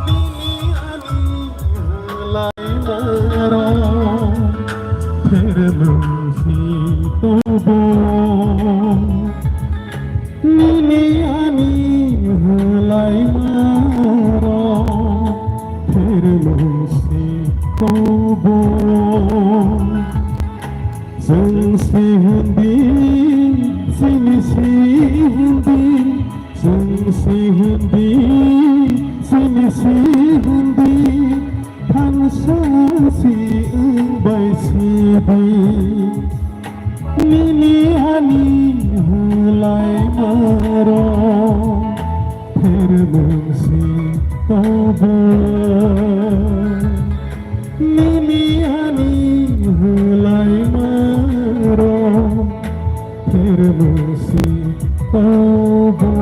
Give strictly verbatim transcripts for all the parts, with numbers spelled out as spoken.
Nini ani hwlaimaro phermwng si tobo. Nini ani hwlaimaro phermwng si tobo. Chwng si hindi, chini si hindi, chwng si hindi, chini si hindi, thansa si wng bai si di. Nini ani hwlaimaro phermwng si tobo. Nini ani hwlaimaro phermwng si tobo.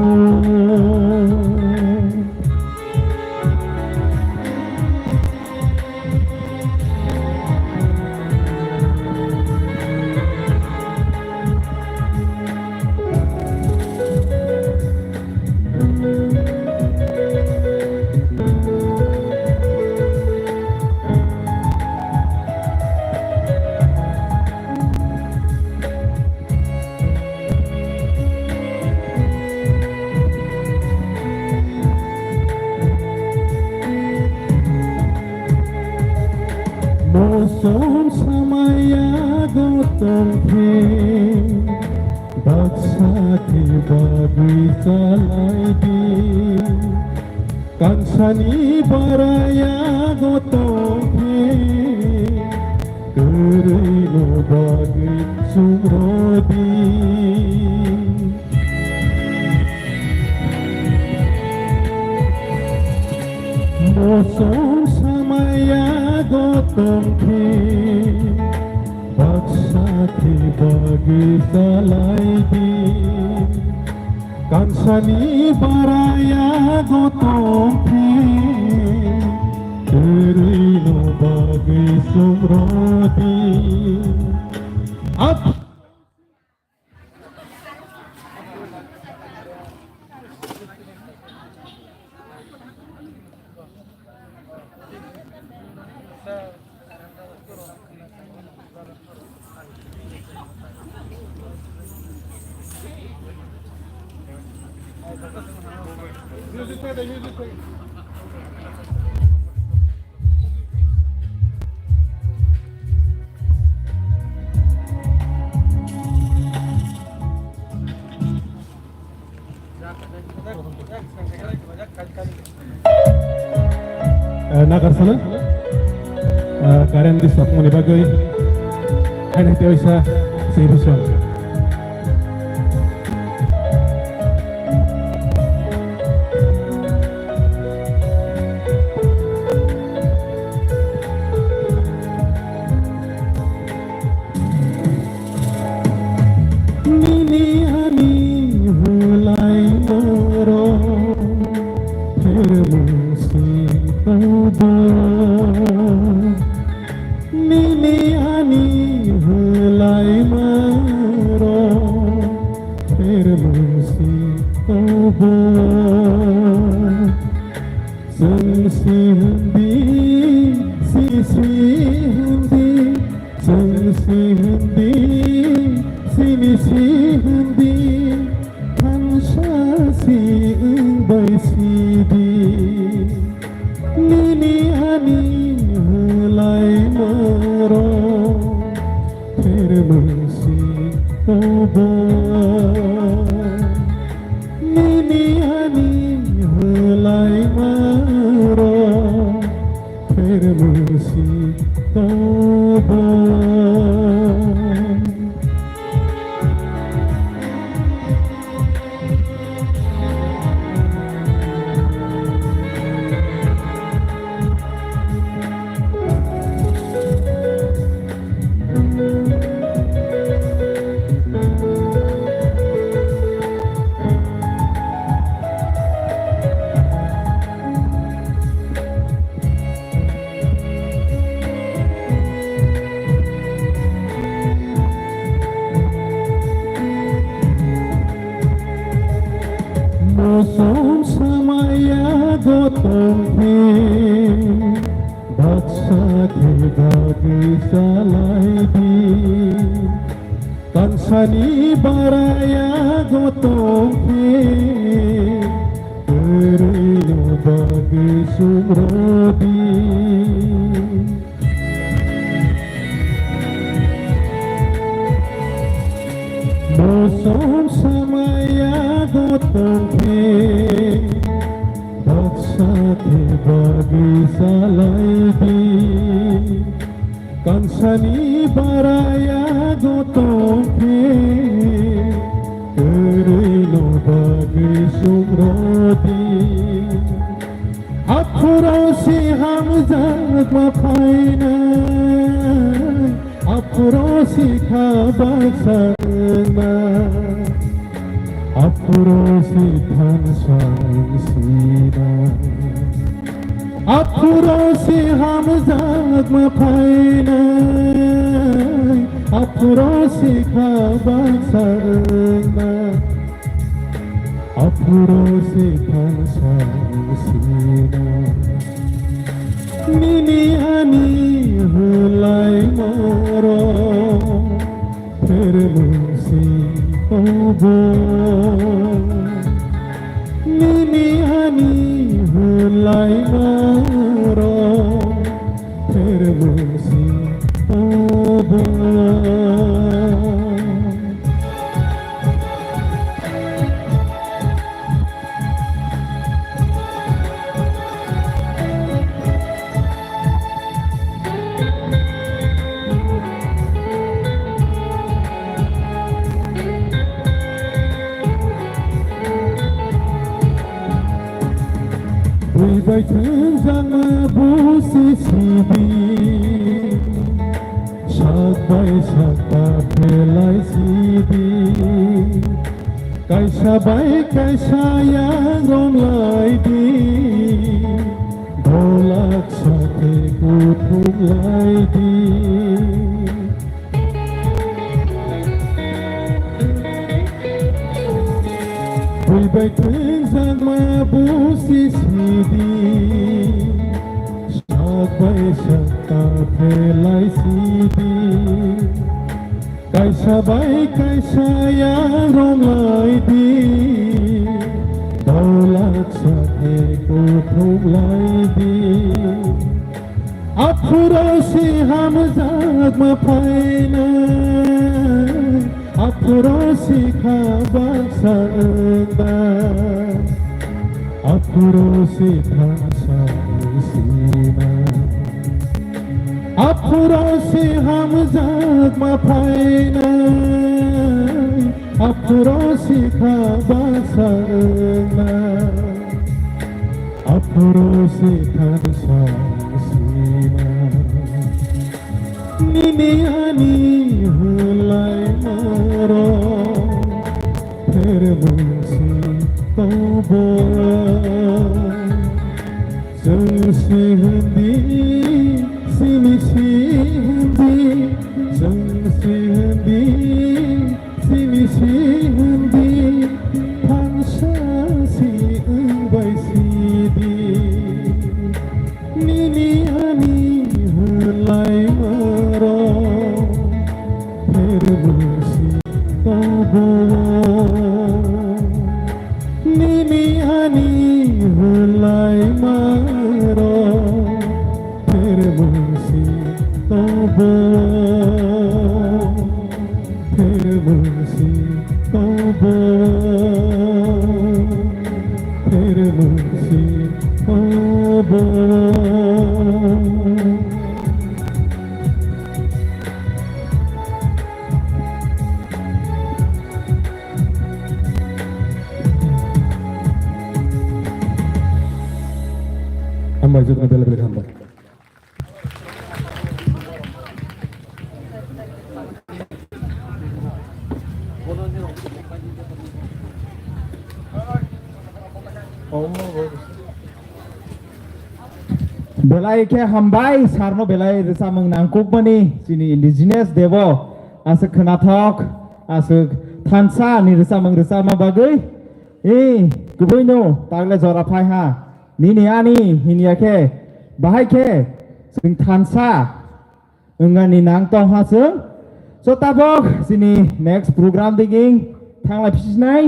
Mosom samaya gotong khe, baksa khe bagwi chalai di. Kansani baraya gotong khe, kwrwi no bagwi chumrodi. Mosom samaya gotong khe, baksa khe bagwi chalai di. Kansani baraya gotong khe, kwrwi no bagwi chumrodi. Ap- Eh, Nagarsana, eh, current disturb mani bagwi, haino tei oisa sibisong. Nini ani hwlai norok phermwng si tobo. Nini ani hwlai norok phermwng si tobo. Chwng si hindi, si si hindi, chwng si hindi, sini si hindi, thansa si wng bai si di. Nini ani hwlai norok phermwng si tobo. Nini ani hwlai norok phermwng si tobo. Baksa khe bagwi salai di, kansani baraya gotong khe, kwrwino bagwi sumrodi. Mosom samaya gotong khe, baksa khe bagwi salai di. Kansani baraya gotong khe, kwrwino bagwi sumrodi. Aphuru se hamjakma phainai, aphuru se kha baksa wngnai, aphuru se thansa wngsina. Aphuru se hamjakma phainai, aphuru se kha baksa wngnai. Aphuru se thansa wngsina. Nini ani hwnlai moro phermung si tobo. Nini ani hwnlai moro phermung si tobo. Bui bai thwngjakma busi sidi, sak bai sak ta phelai sidi. Kaisa bai kaisa yang romlai di, dolak sakhe kuthum lai di. Bui bai thwngjakma busi sidi, sak bai sak ta phelai sidi. Kaisa bai kaisa yang romlai di, dolak sakhe kuthum lai di. Aphuru se hamjakma phainai, aphuru se kha baksa wngnai, aphuru se thansa wngsina. Aphuru se hamjakma phainai, aphuru se kha baksa wngnai, aphuru se thansa wngsina. Nini ani hwnlai moro phermung si tobo. Chwng si hwn di, sini si hwn di, chwng si hwn di, sini si hwn di, thansa si wng bai si di. Nini ani hwnlai moro phermung si tobo. Nini ani hwnlai moro phermung si tobo. Phermung si tobo. Phermung si tobo. Hambai, jotono belai belai hambai. Belai khe hambai, sarno belai rwchapmung nangkukmani, chini indigenous debo, aswk khwnathok, aswk thansa ni rwchapmung rwchapma bagwi, e, kubuino tagle jora phai ha. Nini ani hinya khe, bahai khe, chwng thansa wngani nang tongha chwng. So tabok chini next program diging thanglai phisnai.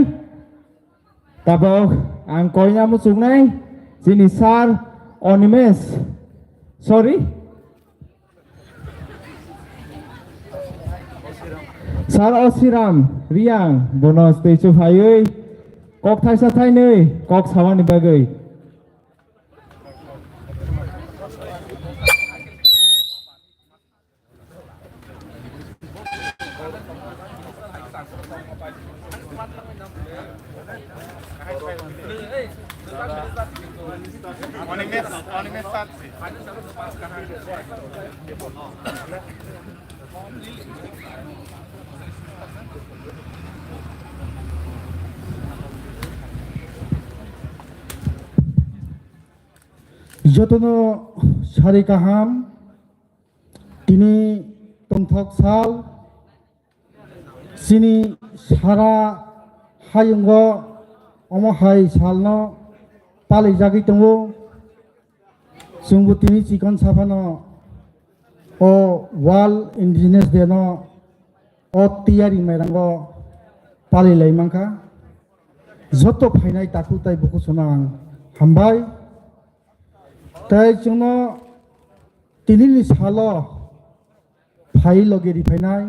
Tabok ang koina muchungnai chini sir Onimesh, sorry, sir Osiram Riang, bono stage o phaiwi kok thaisa thainwi kok samani bagwi. Jotono sari kaham, tini tongthok sal, chini sara hayungo omo hai salno palijagwi tongo. Chwngbo tini chikon saphano o World Indigenous Day no o tiyari mairango palilai mankha. Joto phainai takhuk tai bukusono ang hambai. Tai chwngno tinini salo phai loge riphainai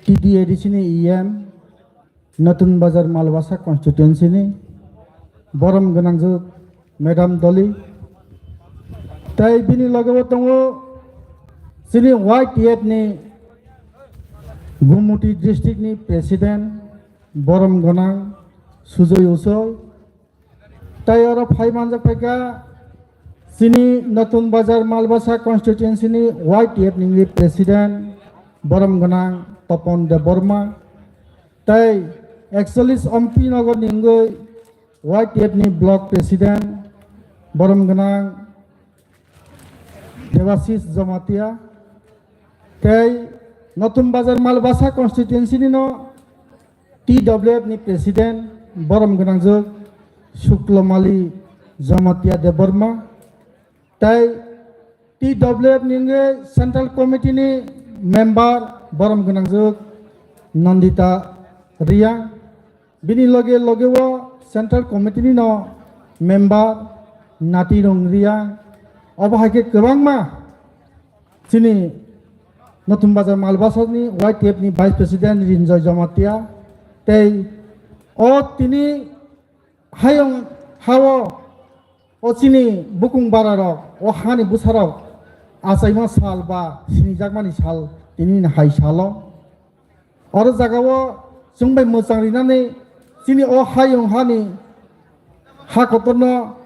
T D A D C ni E M, Natun Bazar Malbasa constituency ni borom gwnangjuk Madam Doli. Tai bini loge o tongo chini Y T F ni Gumuti district ni president borom gwnang Sujoy Usoi. Tai oro phai manjak phaikha chini Natun Bazar Malbasa constituency ni Y T F ni president borom gwnang Topon Debbarma. Tai ekchollish Ompi Nagar ni wngwi Y T F ni block president borom gwnang Debashis Jamatia, tei Notun Bazar Malbasa constituency ni no T W F ni president borom gwnangjuk Suklomali Jamatia Debbarma, tei T W F ni wngwi central committee ni member borom gwnangjuk Nandita Riang. Bini loge loge o Central Committee ni no member Nati Rongria, obo hai khe kwbangma chini Notun Bazar Malbasa ni Y T F ni Vice President Rinjoy Jamatia, tei o tini hayung hao o chini bukung bara rok, o hani bwsa rok achaima sal ba sinijakmani sal tini hai salo. Oro jagao chwng bai mwchang rinani chini o hayung hani ha kotorno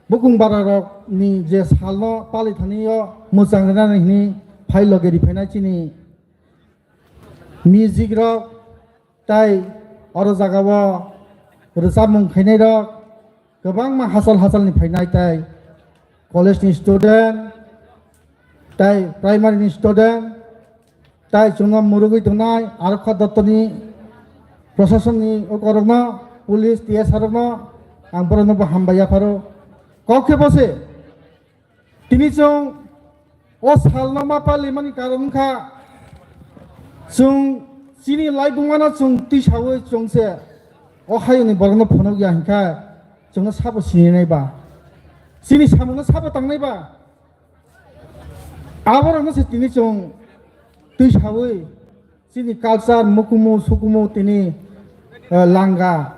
bukung bara rok ni je salno pali thani o mwchang rinani hini phai loge riphainai chini music rok tai oro jagao rwchapmung khainai rok kwbangma hachal hachal ni phainai tai college ni student tai primary ni student tai chwngno murugwi tongnai Arokha Dotto ni prosason ni okorokno police T S R rokno ang borokno bo hambai yapharo kok khe bo se. Tini chwng o salno ma palimani karon wngkha, chwng chini laibumano chwng twisawi chwngse o hayungni borokno phunukya hinkhe chwngno sabo sininai ba? Chini samungno sabo tangnai ba? Aborokno se tini chwng twisawi chini culture mukumu sukumu tini, eh, langa.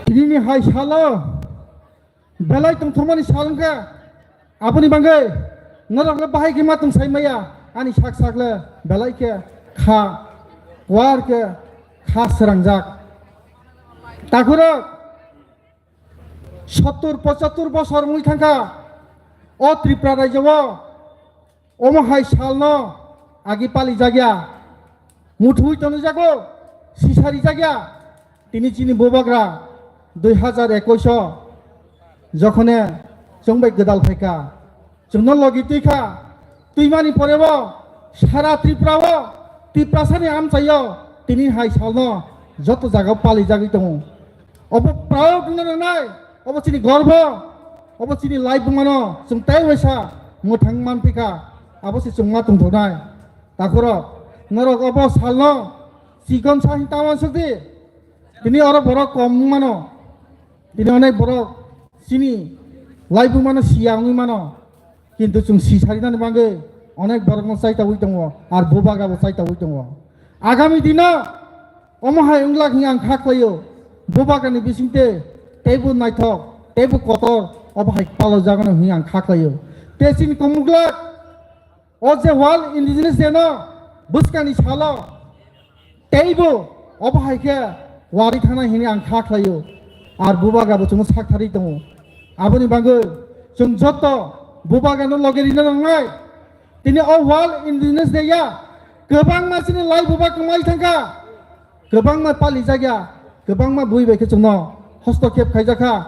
Nini hai salo belai tongthokmani sal wngkha, aboni bagwi norokle bahai khe ma tong sai maya, ani sak sakle belai khe kha kuar khe kha srangjak. Takhurok sottur pochattur bosor wngwi thangkha o Tripura rajyo o. Omo hai salno agi palijakya, muthubwi tonijago, sisarijak ya. Tini chini bubagra dui hazar ekush o jokhone chwng bai gwdal phaikha, chwngno logi twikha, twimani porebo sara Tripura o, Tiprasani amchaio tini hai salno joto jagao palijagwi tongo. Obo proud wngna nangnai, obo chini gorbo, obo chini laibumano chwng tei waisa mwthang manpikha, abo se chwng ma tongthoknai. Takhurok, norok obo salno chikon sa hin ta uansukdi. Tini oro borok kom wngmano, tini onek borok chini laibumano siya wngwi mano. Kintu chwng si sarinani bagwi onek borokno chaitauwi tongo, ar bubagrabo chaitauwi tongo. Agami dino omo hai wng glak hwnwi ang kha khlaio, bubagrani bisingtwi teibo naithok, teibo kotor obo hai palojakno hwnwi ang kha khlaio. Tei chini komuglak o je World Indigenous Day no bwskangni salo teibo obo hai khe wari thangnai hwnwi ang kha khlaio, ar bubagrabo chwngno sak tharwi tongo. Aboni bagwi chwng joto bubagrano loge rina nangnai. Tini o World Indigenous Day ya kwbangma chini lai buba kwmai thangkha, kwbangma palijakya, kwbangma bui bai khe chwngno hostokhep khaijakha.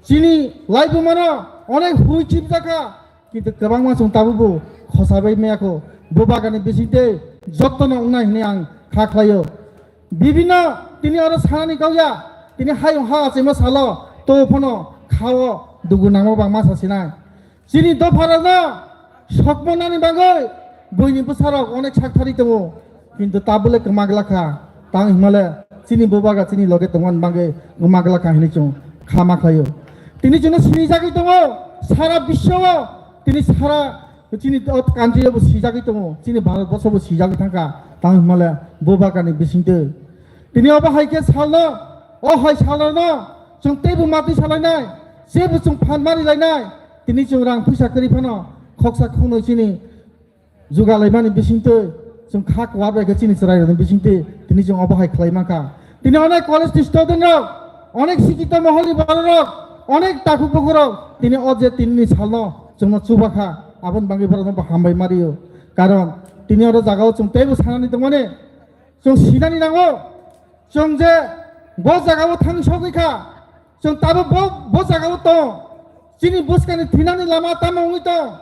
Chini lai bumano onek hui chipjakha, kintu kwbangma chwng tabukbo khosa bai maya kho. Bubagrani bisingtwi jotono wngnai hwnwi ang kha khlaio. Bibino tini oro sanani kok ya, tini hayung ha achaima salo to phano khao dugu nangma bangma sasinai. Chini dopharokno sokmonani bagwi buini bwsarok onek sak thari tongo, kintu tabole kwma glak kha. Tang himale chini bubagra chini loge tongmani bagwi kwma glak kha hinwi chwng khama khlaio. Tini chwngno sinijagwi tongo sara biswo, tini sara chini o country bo sijagwi tongo, chini Bharat borsho bo sijagwi thangkha, tang himale bubagrani bisingtwi. Tini obo hai khe salno, o hai salno chwng teibo matwi salainai, jebo chwng phan mari lainai. Tini chwng rang phuisa kwrwi phano khoksa khoknwi chini jugalaimani bisingtwi, chwng kha kwar bai khe chini chwrairokni bisingtwi tini chwng obo hai khlai mankha. Tini onek college ni student rok, onek sikito moholni bororok, onek takhuk bukurok tini o je tinini salno chwngno chubakha, aboni bagwi borokno bo hambai mario. Karon tini oro jagao chwng teibo sanani tongmani, chwng sinani nango, chwng je bo jagao thang sogwi kha, chwng tabuk bo, bo jagao tong, chini bwskangni thinani lama tamo wngwi tong,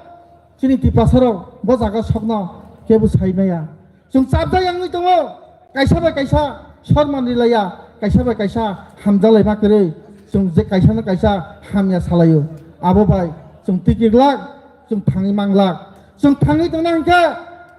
chini Tiprasarok bo jaga sokno kebo sai maya. Chwng chapjak wngwi tongo, kaisa bai kaisa sorman rilaiya, kaisa bai kaisa hamjalaima kwrwi, chwng je kaisano kaisa hamya salaio. Abo bai chwng twikiglak, chwng thangwi manglak. Chwng thangwi tongna hwnkhe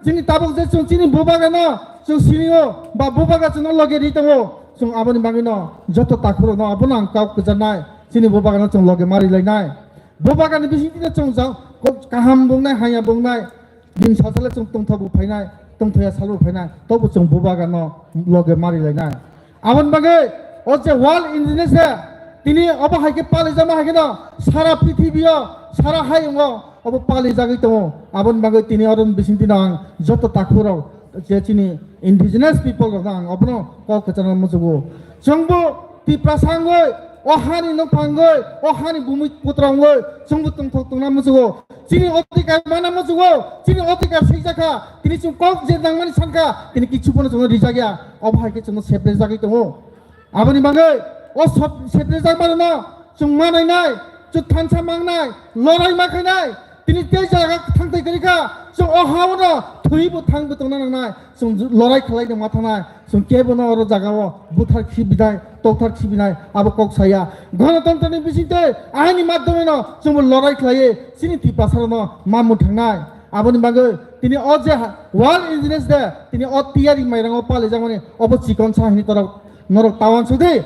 chini tabuk je chwng chini bubagrano chwng sinio ba bubagra chwngno loge ri tongo, chwng aboni bagwino joto takhurokno abono ang kok kwcharnai, chini bubagrano chwng loge ma rilainai. Bubagrani bisingtwi chwng jang-, ko-, kaham bungnai, hamya bungnai, din sasale chwng tongthokbo phainai, tongthoya salbo phainai, tobo chwng bubagrano loge ma rilainai. Aboni bagwi o je World Indigenous Day, tini obo hai khe palijakma hai kheno sara prithibio, sara hayungo obo palijagwi tongo. Aboni bagwi tini oro bisingtwino ang joto takhurok je chini indigenous people rokno ang obono kok kwcharna muchugo. Chwngbo Tiprasa wngwi, o hani nokphang wngwi, o hani bumi putra wngwi chwngbo tongthok tongna muchugo. Chini odhikar mana muchugo, chini odhikar swijak kha, tini chwng kok je nangmani san kha, tini kichu phano chwngno rijak ya, obo hai khe chwngno seprejagwi tongo. Aboni bagwi o sep-, seprejak mano no chwng ma nainai, chwng thansa mangnai, lorai ma khainai, tini tei jaga thangtai kwrwi kha, chwng o ha-o no thwiwi bo thangwi tongna nangnai, chwng lorai khlai tongma thangnai, chwng kebo no oro jaga o buthar khibinai, tokthar khibinai, abo kok saya. Ganatantrani bisingtwi aini madhyome no chwngbo lorai khlaiwi chini Tiprasa rokno ma muthangnai. Aboni bagwi tini o je ha-, World Indigenous Day, tini o tiyari mairango palijakmani obo chikon sa hini torok norok ta uansukdi.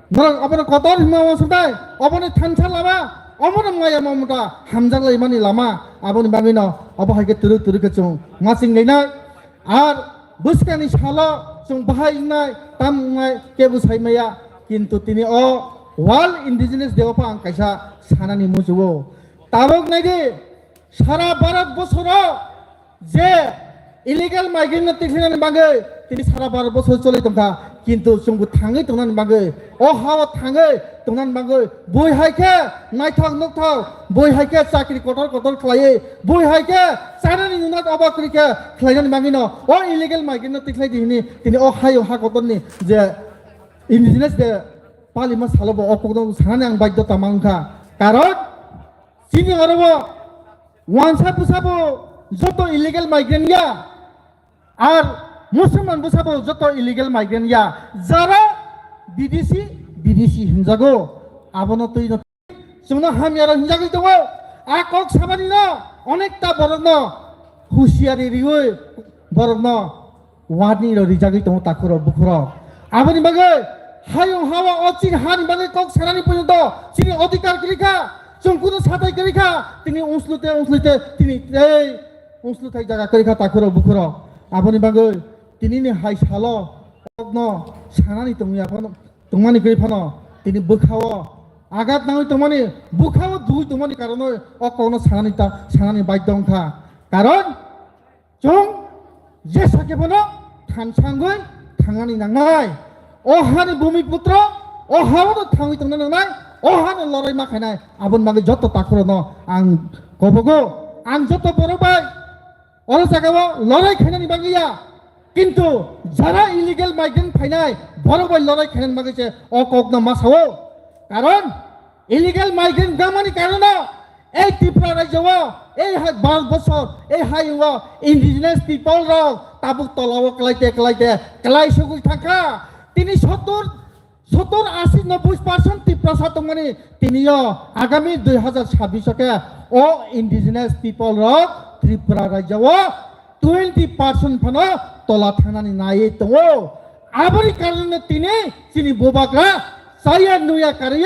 Norok obono kotor hima uansuknai, oboni thansa lama, obono maya mamata hamjak laimani lama, aboni bagwino obo hai khe twrwk twrwk khe chwng ma chinglainai. Ar bwskangni salo chwng bahai wngnai, tam wngnai, kebo sai maya. Kintu tini o World Indigenous Day o pha ang kaisa sanani muchugo. Tabuk naidi, sara Bharat bosoro je illegal migrant no tikhinani bagwi tini sara Bharat bosoro choli tongkha. Kintu chwngbo thangwi tongnani bagwi, o ha-o thangwi tongnani bagwi, bui hai khe naithok nukthok, bui hai khe chakri kotor kotor khlaiwi, bui hai khe chanani nunat obo kwrwi khe khlainani bagwino o illegal migrant no tikhlai di hwnwi tini o hayung ha kotorni je indigenous de palima salo bo o kokno sanani ang baidhota mankha. Karon chini oro bo wansa bwsa bo joto illegal migrant ya, ar Musulman bwsa bo joto illegal migrant ya, jara bidesi bidesi hinjago, abono twi no chwngno hamya rok hinjagwi tongo. A kok samani no onekta borok no husiari riwi borok no warning rok rijagwi tongo takhurok bukhurok. Aboni bagwi hayung hawa o chini hani bagwi kok sanani porjonto chini odhikar kwrwi kha, chwng kunu satai kwrwi kha, tini unsluite unsluite tini tei unsluthai jaga kwrwi kha takhurok bukhurok. Aboni bagwi tinini hai salo kokno sanani tongwi aphano tongmani kwrwi phano tini bwkhao agat nangwi tongmani, bwkhao dugwi tongmani karonwi o kokno sanani ta, sanani baidhyo wngkha. Karon chwng jesa khe phano thansa wngwi thangnani nangnai. O hani bhumiputro, o hao no thangwi tongna nangnai, o hano lorai ma khainai. Aboni bagwi joto takhurokno ang kobogo, ang joto borok bai oro jagao lorai khainani bagwi ya. Kintu jara illegal migrant phainai borok bai lorai khainani bagwi se o kokno ma sao. Karon illegal migrant wngmani karono ei Tripura rajyo o, ei ha-, Bharat borsho, ei hayung o indigenous people rok tabuk tola o kwlaite kwlaite kwlai sogwi thangkha. Tini sottor Sottor, ashi, nobboi percent Tiprasa tongmani tiniyo agami dui hazar sabbish o khe o indigenous people rok Tripura rajya o twenty percent phano tola thangnani naiwi tongo. Aboni karonno tini chini bubagra chaya nuya karwi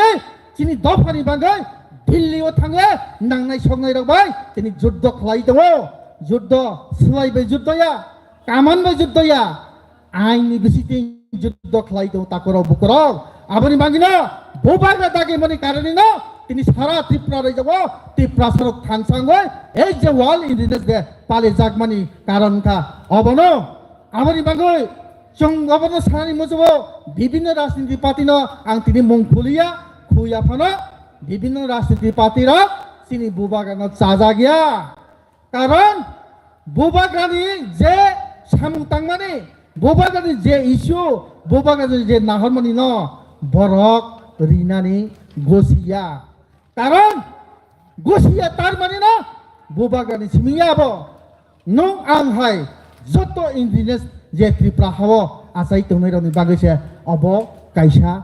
chini dophani bagwi Delhi o thangwi nangnai soknai rok bai tini juddo khlai tongo. Juddo swlai bai juddo ya, kaman bai juddo ya. Aini bising juddo khlai tongo takhurok bukhurok. Aboni bagwino bubagra dagimani karonino tini sara Tripura rajyo o Tiprasarok thansa wngwi ei je World Indigenous Day palijakmani karon wngkha obono. Aboni bagwi chwng obono sanani muchugo bibinno rajniti party no ang tini mung khuliya, khuya phano bibinno rajniti party rok chini bubagrano chajak ya. Karon bubagrani je samung tangmani, bubagrani je issue, bubagrani je nahormani no borok rinani gosiya. Karon gosiya tar mani no bubagrani simi ya bo. Nwng ang hai joto indigenous je Tripura hao achai tongnai rokni bagwi se obo kaisa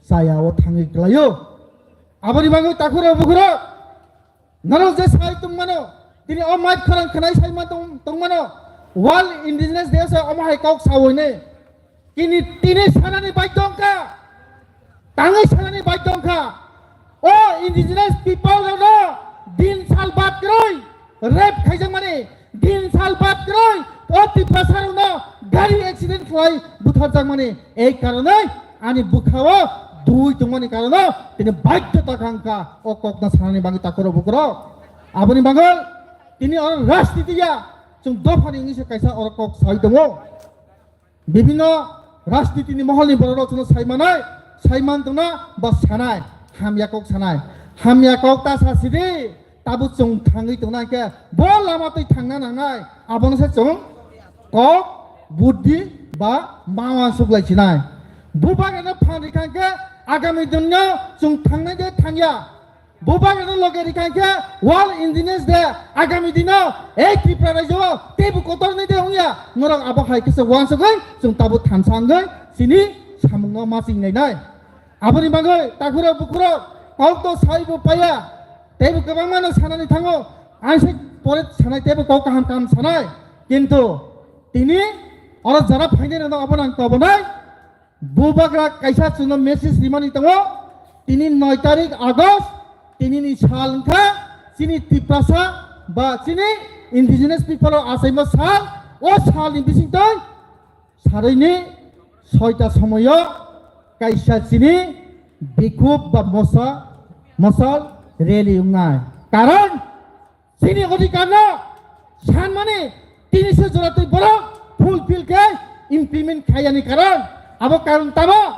chaya o thangwi kwlaio. Aboni bagwi takhurok bukhurok Norok je sai tongmano, tini o mic khorang khwnai sai ma tong-, tongmano, World Indigenous Day se omo hai kok sawi ne. Kini tini sanani bai tongkha, tangwi sanani bai tongkha. O indigenous people rokno din sal bad kwrwi rape khaijakmani, din sal bad kwrwi o Tiprasa rokno gari accident khlai butharjakmani. Ei karonwi ani bwkhao dui tongmani karono tini baidhota kha wngkha o kokno sanani bagwi takhurok bukhurok. Aboni bagwi tini oro rajniti ya, chwng dophani wngwi se kaisa oro kok sai tongo. Bibinno rajnitini moholni borok rok chwngno sai manai, sai man tongna ba sanai, hamya kok sanai. Hamya kok ta sa sidi, tabuk chwng thangwi tongnai khe bo lama twi thangna nangnai, abono se chwng kok, buddhi ba ma uansuk lai sinai. Bubagrano phan rikha khe agami dinno chwng thangnai de thangya. Bubagrano loge rikha khe World Indigenous Day agami dino ei Tripura rajyo teibo kotor nai de wngya. Norok abo hai khe se uansugwi chwng tabuk thansa wngwi chini samungno ma ching nainai. Aboni bagwi takhurok bukhurok kok to saibo paya, teibo kwbangma no sanani thango, ang se pore sanai teibo kok kaham kaham sanai. Kintu tini oro jara phainai rokno obo nang tobonai. Bubagra kaisa chwngno message rimani tongo, tini noi tarik August, tini ni sal wngkha, chini Tiprasa ba chini indigenous people rok achaima sal, o salni bisingtwi Saroni soita somoyo kaisa chini bikhub ba mosa, mosal rally wngnai. Karon chini odhikar no sanmani tini se jora twi borok fulfill khe implement khaiyani karon Abo karon tamo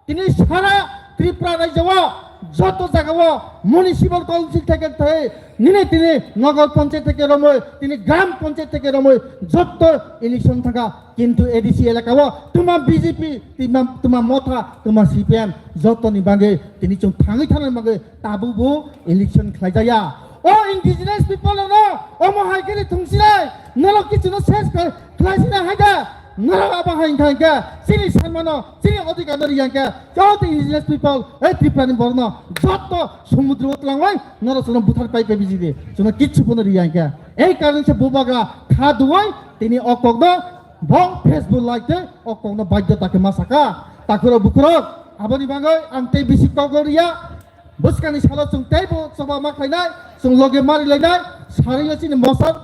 tini sara Tripura rajyo o joto jaga o municipal council theke thai nini tini nagar panchayat theke romoi tini gram panchayat theke romoi joto election thangkha, kintu A D C elaka o tuma B J P, tuma, tuma Motha, tuma C P M joto ni bagwi tini chwng thangwi thangna bagwi tabuk bo election khlai jaya. O indigenous people no omo hai khe thung sinai, norok kichu no ses khlai, khlai sinai hai da, norok abo hai kha khe chini sanmano, chini odhikar no riyang khe, joto indigenous people, ei Tripura ni borok no joto somudro o twlangwi norok chwngno buthar pai pai biji di, chwngno kichu bono riyang khe. Ei karon se bubagra kha duwai tini o kok no bo Facebook like tei o kok no baidyo ta khe ma saka. Takhurok bukhurok aboni bagwi ang tei bisi kok no riya. Bwskangni salo chwng teibo choba ma khlainai, chwng loge ma rilainai, sarino chini mosok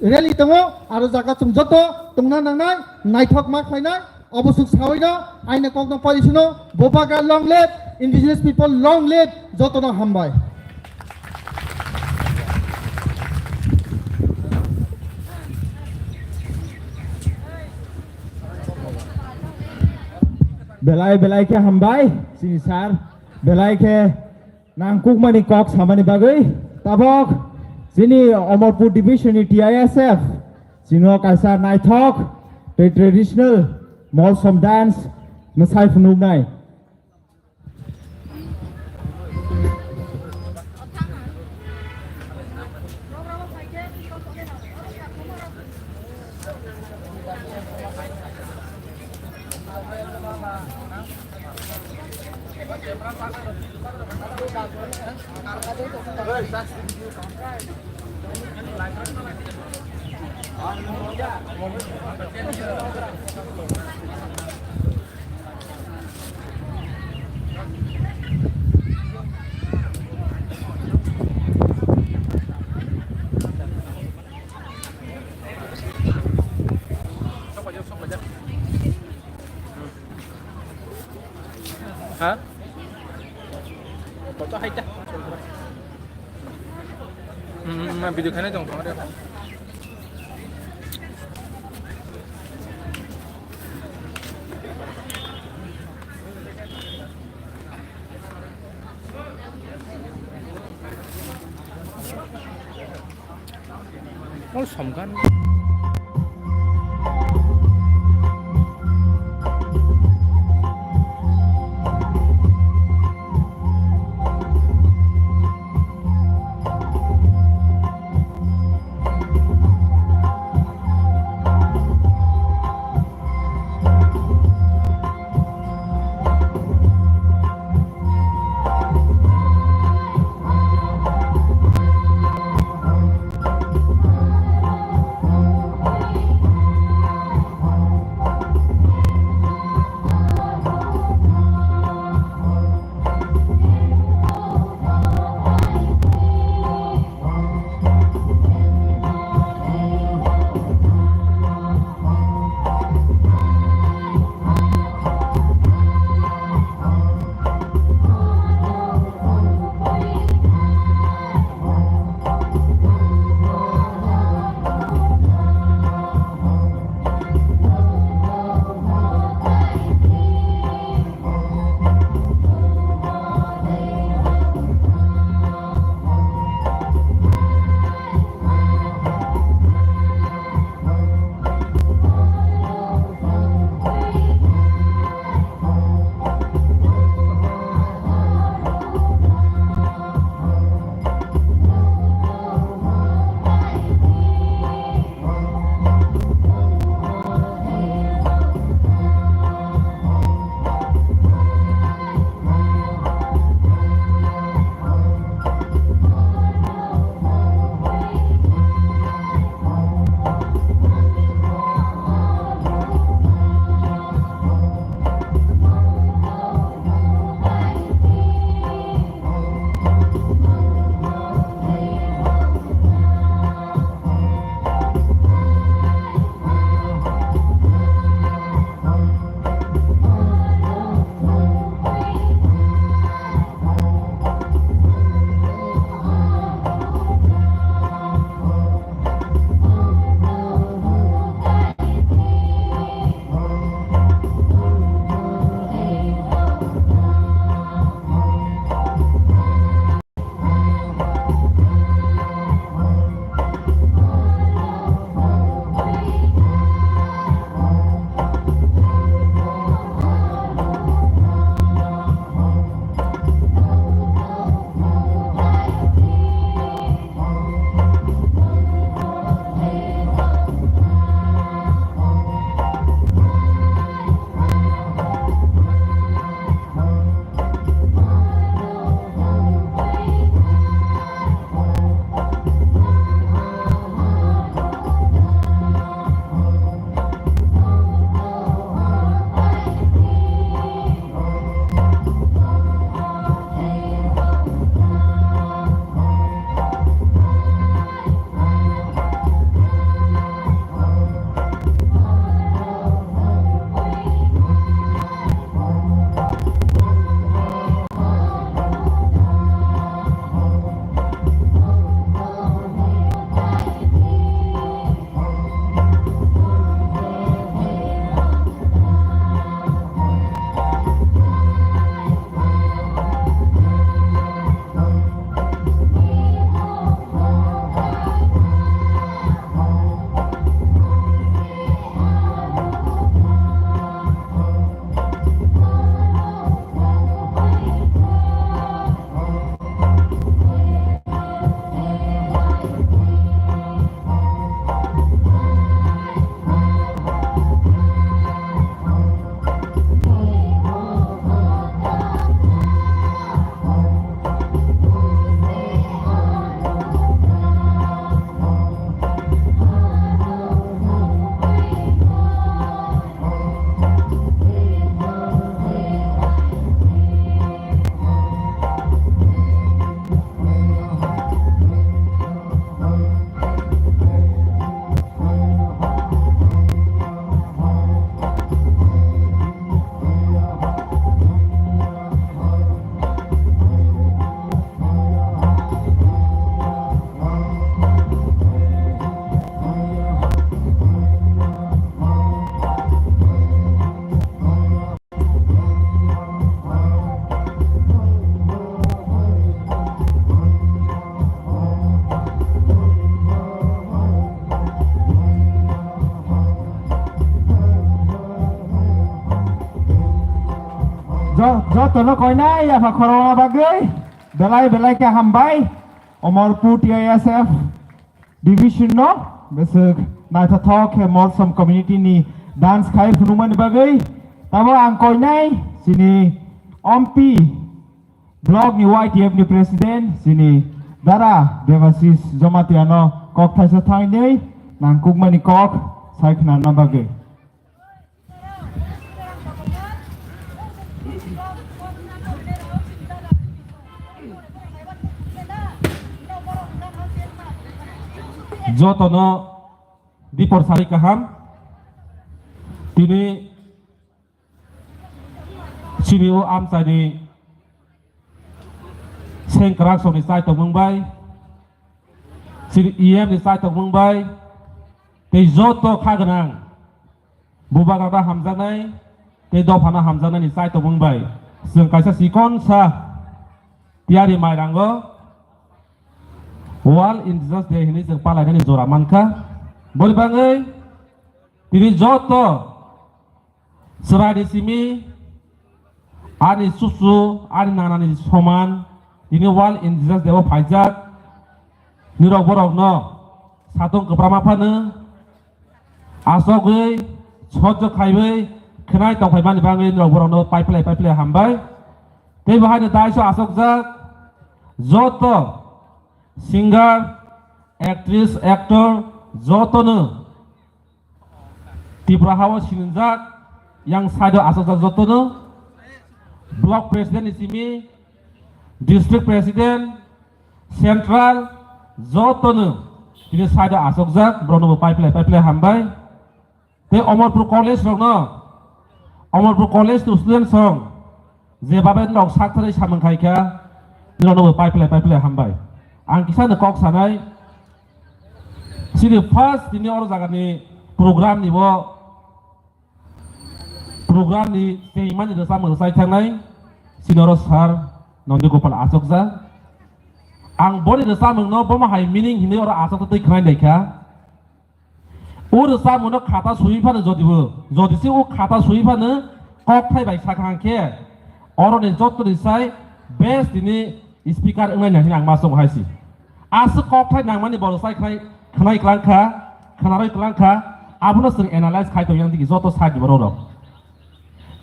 rally tongo, aro jaga chwng joto tongna nangnai, naithok ma khlainai, obo swk sawi no, aini kokno pari sino, Bubagra long live, indigenous people long live, jotono hambai. Belai belai khe hambai, chini sir, belai khe nangkukmani kok samani bagwi tabok chini Omorpur division ni T I S F chino kaisa naithok tei traditional Molsom dance mwsai phunuknai. Ha? Foto hai ta. Hmm, hmm, hmm, video khainai tong tong. Ol somgan. Jo-, jotono koinai yapha khorokna bagwi belai belai khe hambai. Omorpur T I S F division no beswk naithothok khe Morsom community ni dance khai phunukmani bagwi. Tamo ang koinai chini Ompi block ni Y T F ni president chini Dara Devasis Jamatia no kok thaisa thainwi nangkukmani kok sai khna bagwi. Jotono dipor sari kaham. Tini chini o amchaini sengkrak songni chai tongmung bai, chini E M ni chai tongmung bai, tei joto kha gwnang. Bubagrano hamjaknai tei dophano hamjaknaini chai tongmung bai chwng kaisa chikonsa tiyari mairango World Indigenous Day hinwi chwng palainani jora mankha. Boni bagwi tini joto chwraini simi ani chuchu, ani nanani soman tini World Indigenous Day o phaijak. Nirok borokno satung kwbramma phano asogwi sojjo khaiwi khwnai tongphaimani bagwi norok borokno paiphlai paiphlai hambai. Tei bo haino daiso asokjak joto singer, actress, actor jotono Tripura hao sinijak yang side o asokjak jotono block president ni simi, district president, central jotono tini side o asokjak, borokno bo paiphlai paiphlai hambai. Tei Omorpur College rokno, Omorpur College ni student song je babe nok sak thari samung khai kha, nirokno bo paiphlai paiphlai hambai. Ang kisa no kok sanai, chini first tini oro jaga ni program ni bo program ni tei mani rwchapmung rwchai thangnai chini oro sir Nondi Gopal asokjak. Ang boni rwchapmung no bomo hai meaning hinwi oro asok twi khwnai lai kha. O rwchapmung no khata sui phano jodi bo, jodi se o khata sui phano kok thai bai sakha hwnkhe oro ni joto ni sai best tini speaker wngnai nai hwnwi ang ma chongo hai se. Aswk kokthai nangmani borok chai khwnai, khwnai kwlang kha, khwnarwi kwlang kha, abono chwng analyze khai tong yang digi joto side ni borok rok.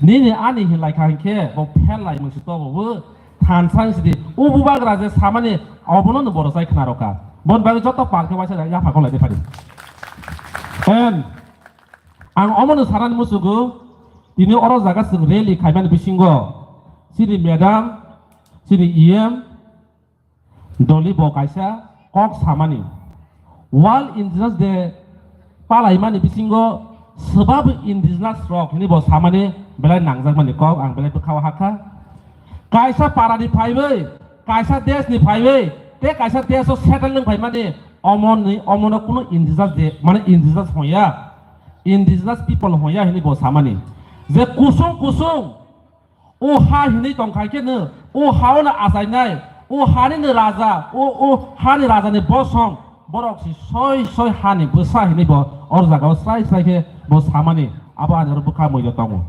Nini ani hinlai kha hinkhe bo pher lai mungsi tobo bo thansa sidi. O bubagra je samani obono no borok chai khwna rokha. Bon bagwi joto pal khe waisa yapha kok lai phadi. And ang omono sanani musugo tini oro jaga chwng rally khaimani bisingo chini madam, chini E M, Doli bo kaisa kok samani, World Indigenous Day palaimani bisingo swbabo indigenous rok hinwi bo samani belai nangjakmani kok ang belai bwkhao hakha. Kaisa parani phaiwi, kaisa deshni phaiwi, tei kaisa desho settle wng phaimani omoni, omono kunu indigenous Day, mane indigenous hoya, indigenous people hoya hinwi bo samani. Je kusung kusung O ha hinwi tong khai khe no, o ha-o no achainai, o hani no raja, o, o hani raja ni bosong, borok si soi soi hani bwsa hinwi bo or jaga o srai srai khe bo samani, abo ani oro bwkha mui tongo.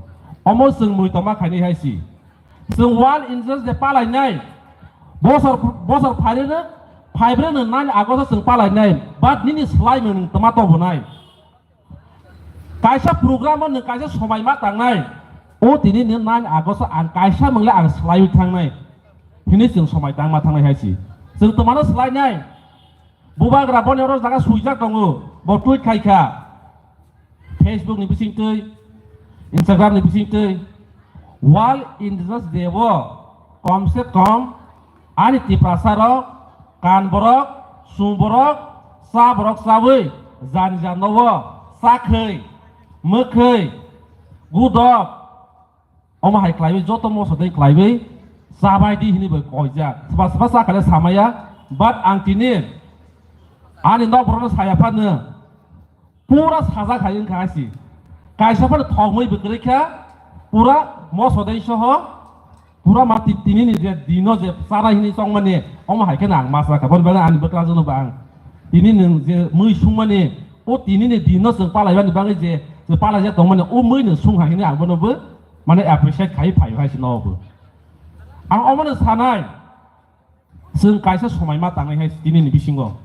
Omo chwng mui tongma khainai hai si. Chwng World Indigenous Day palainai, bosor, bosor phairino, phaibrino nine August o chwng palainai, but nini swlaimung nwng tma tobonai? Kaisa program o nwng kaisa somai ma tangnai, o tini nwng nine August o ang kaisa mwngle ang swlaiwi thangnai hinwi chwng somai tangma thangnai hai si. Chwng twmano swlainai? Bubagra boni oro jaga swijak tongo, bo tweet khai kha. Facebook ni bisingtwi, Instagram ni bisingtwi, World Indigenous Day o kom se kom ani Tiprasa rok, kan borok, sung borok, cha borok chawi, jani jano o chakhwi, mwkhwi, gudok, omo hai khlaiwi joto moso dei khlaiwi chabai di hinwi bai koijak. Swba swba cha kale samaya, but ang tini ani nok borokno saya phano pura sajak hai wngkha asi. Kaisa phano thokmwi bwkrwi kha, pura moso dei soho, pura ma ti-, tini ni je dino je chara hinwi chongmani, omo hai kheno ang ma cha kha. Boni bagwi ani bwkrajwkno bo ang tini nwng je mui sungmani, o tini ni dino chwng palaibani bagwi je, je palaijak tongmani, o mui no sung hai hinwi ang bono bo Mane appreciate khai phaio hai se nobo. Ang omono sanai, chwng kaisa somai ma tangnai hai tini ni bisingo.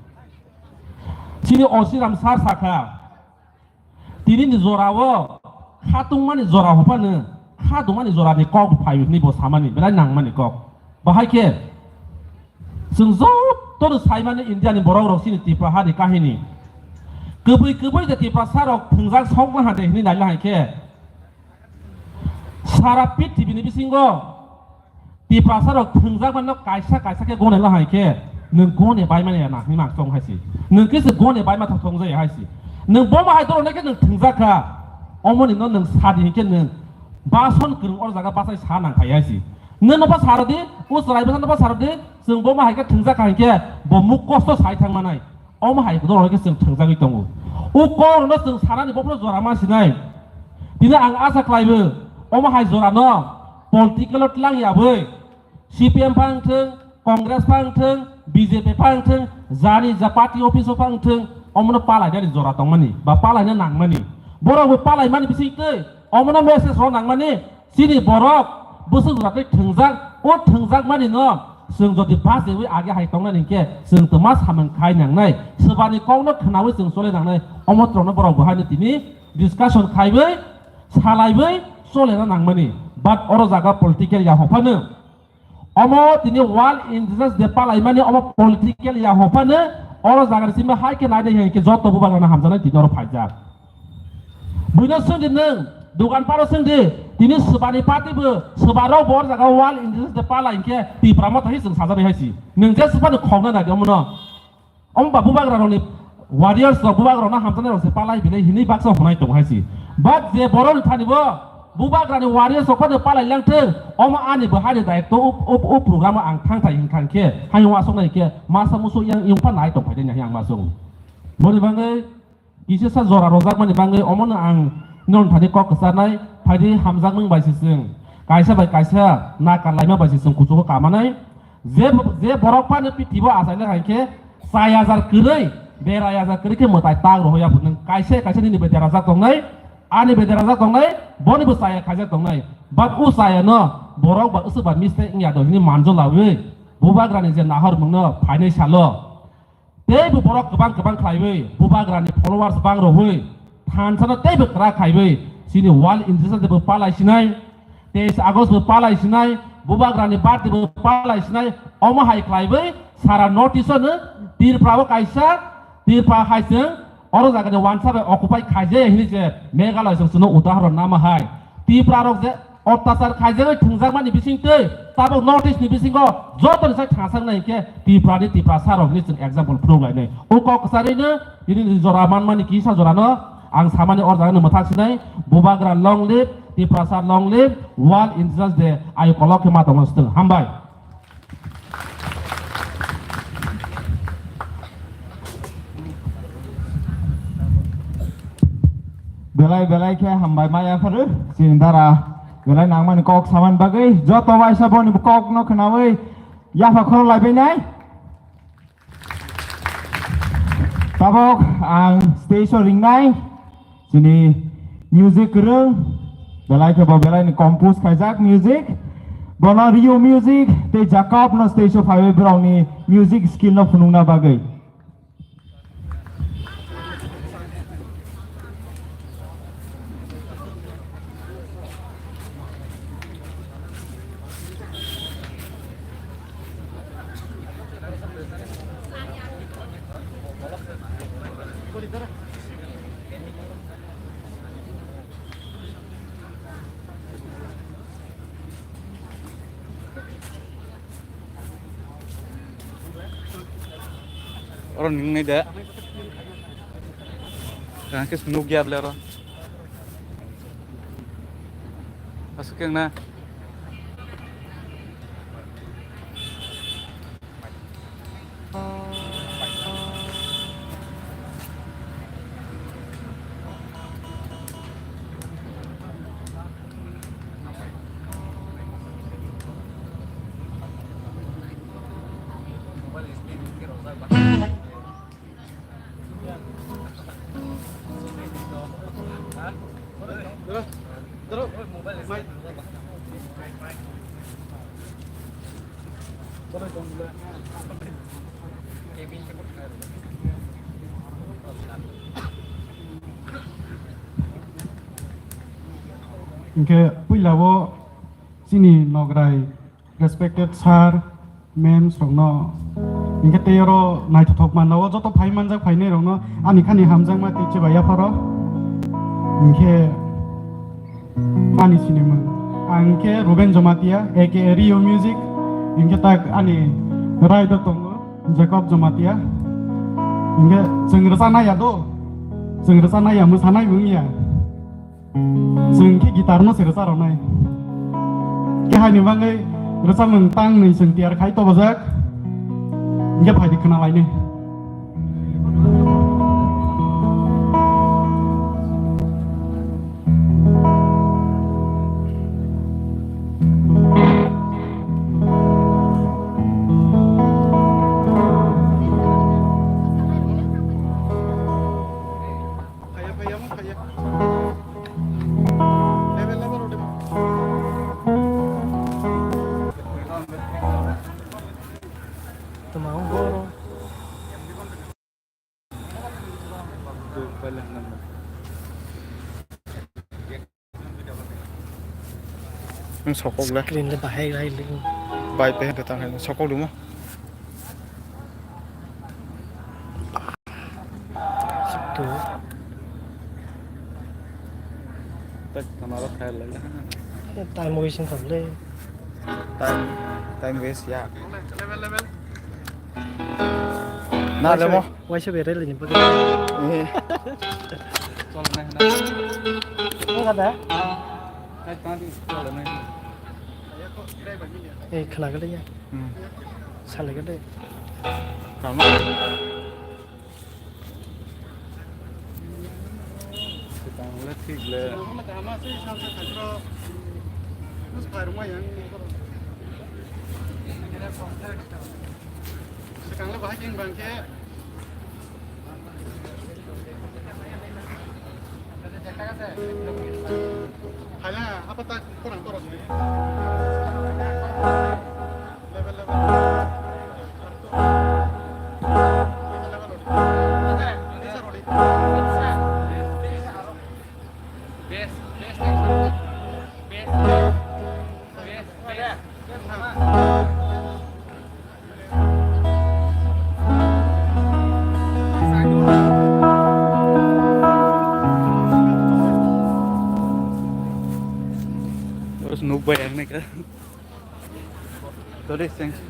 Chini O C Ram sir sakha, tini ni jora o kha tungmani jora hophano, kha tungmani jora ni kok phaio hinwi bo samani, belai nangmani kok. Bahai khe chwng jotono saimani India ni borok rok chini Tipra ha ni kahini. Kwbwi kwbwi de Tiprasa rok thwngjak sokma ha de hinwi naila hai khe. Sara prithibi ni bisingo Tiprasa rok thwngjak mano kaisa kaisa khe gone la hai khe nwng gone bai mani na hinwi mang chong hai si. Nwng khe se gone bai ma thok thong jai hai si. Nwng bo ma hai doro ne khe nwng thwngjak kha. Omo ni no nwng sadi hin khe nwng bason kwrwng or jaga basai sa nang phai hai si. Nwng no ba saro di, o chwrai bwsa no ba saro di, chwng bo ma hai khe thwngjak kha hin khe bo muk kosto sai thang manai. Omo hai khe doro khe chwng thwngjagwi tongo. O kok rwno chwng sanani bophno jora ma sinai. Tini ang asa khlaibo, omo hai jora no political o tlang ya bwi, C P M phang thwng, Congress phang thwng, B J P phang thwng, jani ja party office o phang thwng, omono palainani jora tongmani, ba palaina nangmani. Borok bo palaimani bising twi, omono message rw nangmani, Chini borok bwswk jora tei thwngjak, o thwngjak mani no chwng jodi bajewi age hai tongnai hinkhe chwng twma samung khai nangnai, swbani kokno khwnawi chwng chole nangnai, omo tongno borok bo haino tini discussion khaiwi salaiwi cholena nangmani, but oro jaga political ya hophano. Omo tini World Indigenous Day palaimani omo political ya hophano oro jaga ni simi hai khe naide hinkhe joto bubagrano hamjaknai tini oro phaijak. Buino swngdi nwng, dogan paro swngdi, tini swbani party bo, swbarok bo oro jaga World Indigenous Day pala hinkhe Tipra Motha hai chwng sajani hai si. Nwng je swbani khokna naidi omono. Omo ba bubagra rokni warriors rok bubagra rokno hamjaknai rok se palai bilai hinwi baksa hwnai tongo hai si. But je borok ni thani bo bubagra ni warriors rok phano palai lang thung, omo ani bo haini daitw o, o, o program o ang thang thai hinkha hinkhe, hayung aswk nai hinkhe, masa musu yang yung pha nai tong phai de hinkhe ang ma sung. Boni bagwi kisa sa jora rojak mani bagwi omono ang non thani kok kwcharnai, phaidi hamjakmung bai se chwng, kaisa bai kaisa na kalaima bai se chwng kuchugo kamanai. Je, je borok phano pithibo achaina hai khe chai hajar kwrwi, berai hajar kwrwi khe mwtai tak rohoi ya phunung. Kaisa, kaisa nini bai derajak tongnai, ani bai derajak tongnai, boni bo chaya khaijak tongnai. But o chaya no borok ba usuk ba mistake wngya do hini manjo lawi, bubagrani je nahor mungno phainai salo. Teibo borok kwbang kwbang khlaiwi, bubagrani followers bang rohwi, thansano teibo kwrak khaiwi, chini World Indigenous Day bo palai sinai, teis August bo palai sinai, bubagrani birthday bo palai sinai, omo hai khlaiwi, sara North East no, Tripura o kaisa, Tripura hai chwng, oro jagani wansa bai occupy khaijaya hinwi je Meghalaya chwng chwngno udahoron nama hai. Tripura rok je, Ottachar khaijagwi thwngjakmani bisingtwi tabuk North East ni bisingo jotoni sai thangsak nai hinkhe Tripura ni Tiprasa rok hinwi chwng example phunuk lainai. O kok kwcharwi no tini ni jora manmani kisa jora no ang samani or jaga no mwthak sinai, Bubagra long live, Tiprasa long live, World Indigenous Day ayo kolok khe ma tongma swtwng. Hambai. Belai belai khe hambai ma yapharo chini dara belai nangmani kok samani bagwi joto waisa boni kok no khwnawi yapha khoro laibainai. Tabok ang stage o ringnai chini music kwrwng, belai khe bo belai ni compose khaijak music. Bono Rio Music tei Jacob no stage o phaiwi borok ni music skill no phunukna bagwi. Oro nungnai de. Tang khe nukya ble oro. Aswk wngna. Hingke puila o chini nograi respected sir, ma'ams rokno, hingke tei oro naithothok manna o joto phai manjak phainai rokno ani khani hamjakma tei chibai yapharo. Hingke ani sinimung, ang khe Ruben Jamatia, A K A Rio Music, hingke tak ani raida tongo Jacob Jamatia. Hingke chwng rwchanai ya do, chwng rwchanai ya, mwsanai bo wngya. Chwng khe guitar no se rwcha rwnai. Khe haini bagwi rwchapmung tangnwi chwng tiyar khai tobojak. Hingke phaidi khna lainai. Phaiya, phaiya, mo phaiya. Level, level, level. Tama ang boro. Ang sokok le. Screen le bahai rai le. Bai pe ta hai sokok dimo. Sikto. Tak kamaro khai lai. Time wasting kar le. Time, time waste ya. Level, level. Na le mo. Waisa berai le ni bagwi. Eh. Chol na na. Mo kada? Kai ta di chol na. Eh, khna ga le ya. Hmm. Sa le ga le. Tamo. Swkang le thik le. Swkang le bahai khe bang khe. Hai na, apa tak kurang kurang. Level, level. Terus nubah yang nih kan. Sorry, thanks.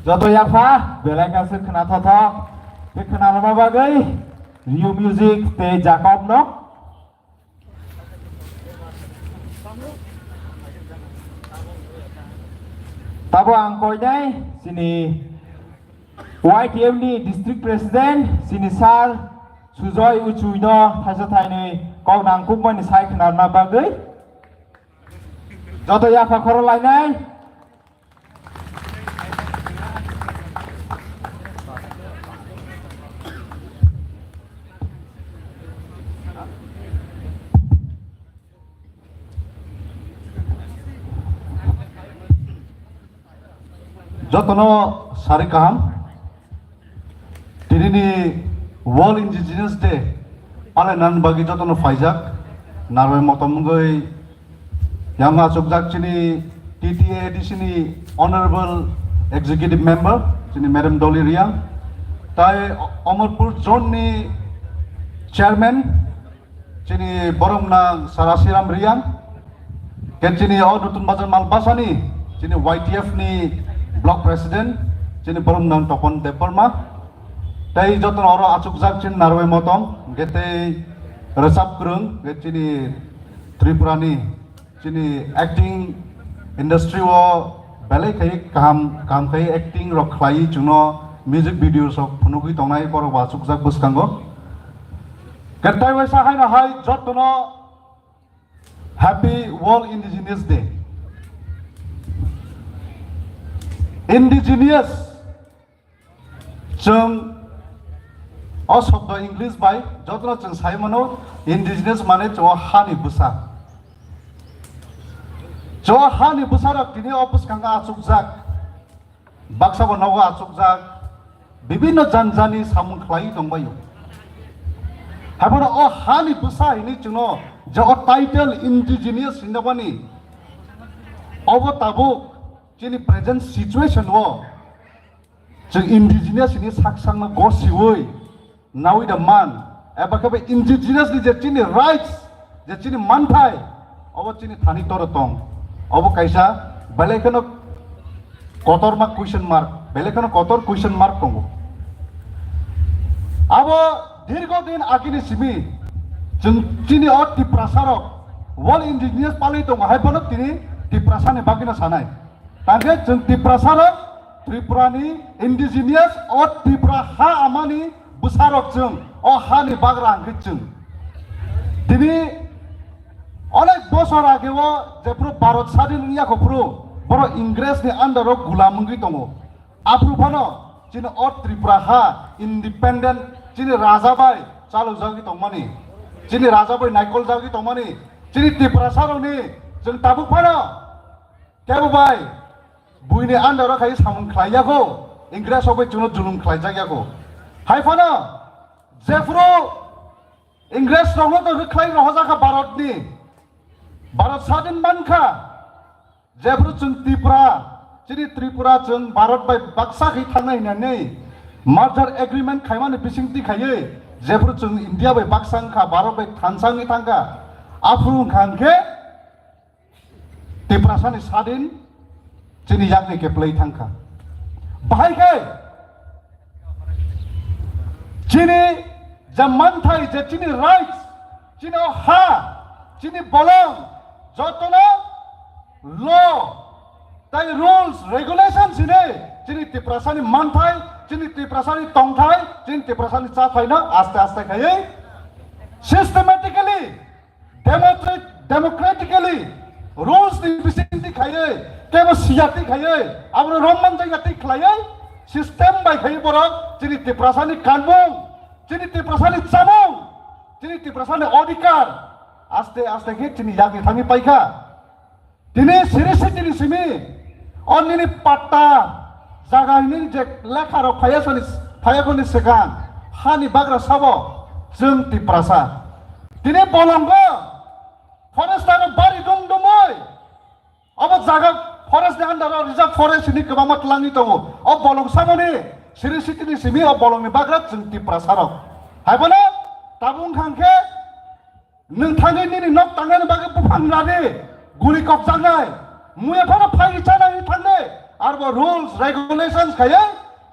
Joto yapha, belai khe khna thothok. Khe khna rwna bagwi Rio Music tei Jacob no. Tabo ang koinai chini Y T F ni District President, chini Sir Sujoy Uchui no thaisa thainwi kok nangkukmani sai khna rwna bagwi. Joto yapha khoro lainai. Jotono sari kaham. Tinini World Indigenous Day palainani bagwi jotono phaijak. Narwai motom wngwi yang achukjak chini T T A D C ni Honorable Executive Member, chini Madam Dolly Riang, tai Amarpur Zone ni Chairman, chini boromnang Sarasiram Riang, ke chini o Nutun Bazar Malbasani, chini Y T F ni Block President, chini boromnang Topon Debbarma, tei jotono oro achukjak chini Narwai motom, ke tei rwchap kwrwng, ke chini Tripura ni chini acting industry o belai khai kaham, kaham khai acting rok khlai chwngno music videos rok phunugwi tongnai borok bo achukjak bwskango. Kwtai waisa haino hai jotono Happy World Indigenous Day. Indigenous, chwng o shobdo English bai jotono chwng sai mano, indigenous mane chwng o hani bwsa. Chwng o hani bwsa rok tini o bwskango achukjak. Baksa bo nogo achukjak, bibinno janjani samung khlai tongbaio. Haibano o hani bwsa hini chwngno je o title indigenous hinjabani, obo tabuk chini present situation o chwng indigenous hini sak sakno gosiwi nawi da man, eba khe indigenous ni je chini rights, je chini manthai, obo chini thani toro tong. Obo kaisa belai kheno kotorma question mark, belai kheno kotor question mark tongo. Abo dirgo din agini simi chwng chini o Tiprasa rok World Indigenous palwi tongo, hai phano tini Tiprasa ni bagwino sanai. Tangkhe chwng Tiprasa rok, Tripura ni indigenous o Tripura ha amani bwsa rok chwng o ha ni bagra hwnkhe chwng. Tini onek bosor age o jephru Bharat sadin wngya kho phru borok Ingres ni under o gulam wngwi tongo. Aphru phano chini o Tripura ha independent chini raja bai chalokjagwi tongmani, chini raja bai naikoljagwi tongmani, chini Tiprasa rokni chwng tabuk phano kebo bai buini under o khai samung khlai ya kho, Ingres rok bai chwngno julum khlaijak ya kho. Hai phano jephru Ingres rokno to rwkhlai rohorjak kha Bharat ni, Bharat sadin man kha, jephru chwng Tripura, chini Tripura chwng Bharat bai baksa khai thangnai hinani merger agreement khaimani bisingtwi khaiwi, jephru chwng India bai baksa wngkha, Bharat bai thansa wngwi thangkha, aphuru wngkha hwnkhe Tiprasani sadin chini yakni keplai thangkha. Bahai khe chini je manthai, je chini rights, chini o ha, chini bolong, jotono law tai rules, regulations hinwi chini Tiprasani manthai, chini Tiprasani tongthai, chini Tiprasani chathaino aste aste khaiwi systematically democrat-, democratically rules ni bisingtwi khaiwi, kebo siyati khaiwi, abono romman jaigati khlaiwi, system bai khaiwi borok chini Tiprasani kanmung, chini Tiprasani chamung, chini Tiprasani odhikar aste aste khe chini yakni thangwi paikha. Tini siri sitini simi o nini patta jaga hini je lekha rok phaiya sani, phaiya khoni swkang hani bagra sabo chwng Tiprasa. Tini bolongo forest ano bari dum dumoi obo jaga forest ni under o reserve forest hini kwbangma twlangwi tongo. O bolong samoni siri sitini simi o bolongni bagra chwng Tiprasa rok. Haibono tabung khang khe Nwng thangwi nini nok tangnani bagwi buphang rani guri kokjaknai, muya phano phaini chanani thangnai, Arbo rules, regulations khaiwi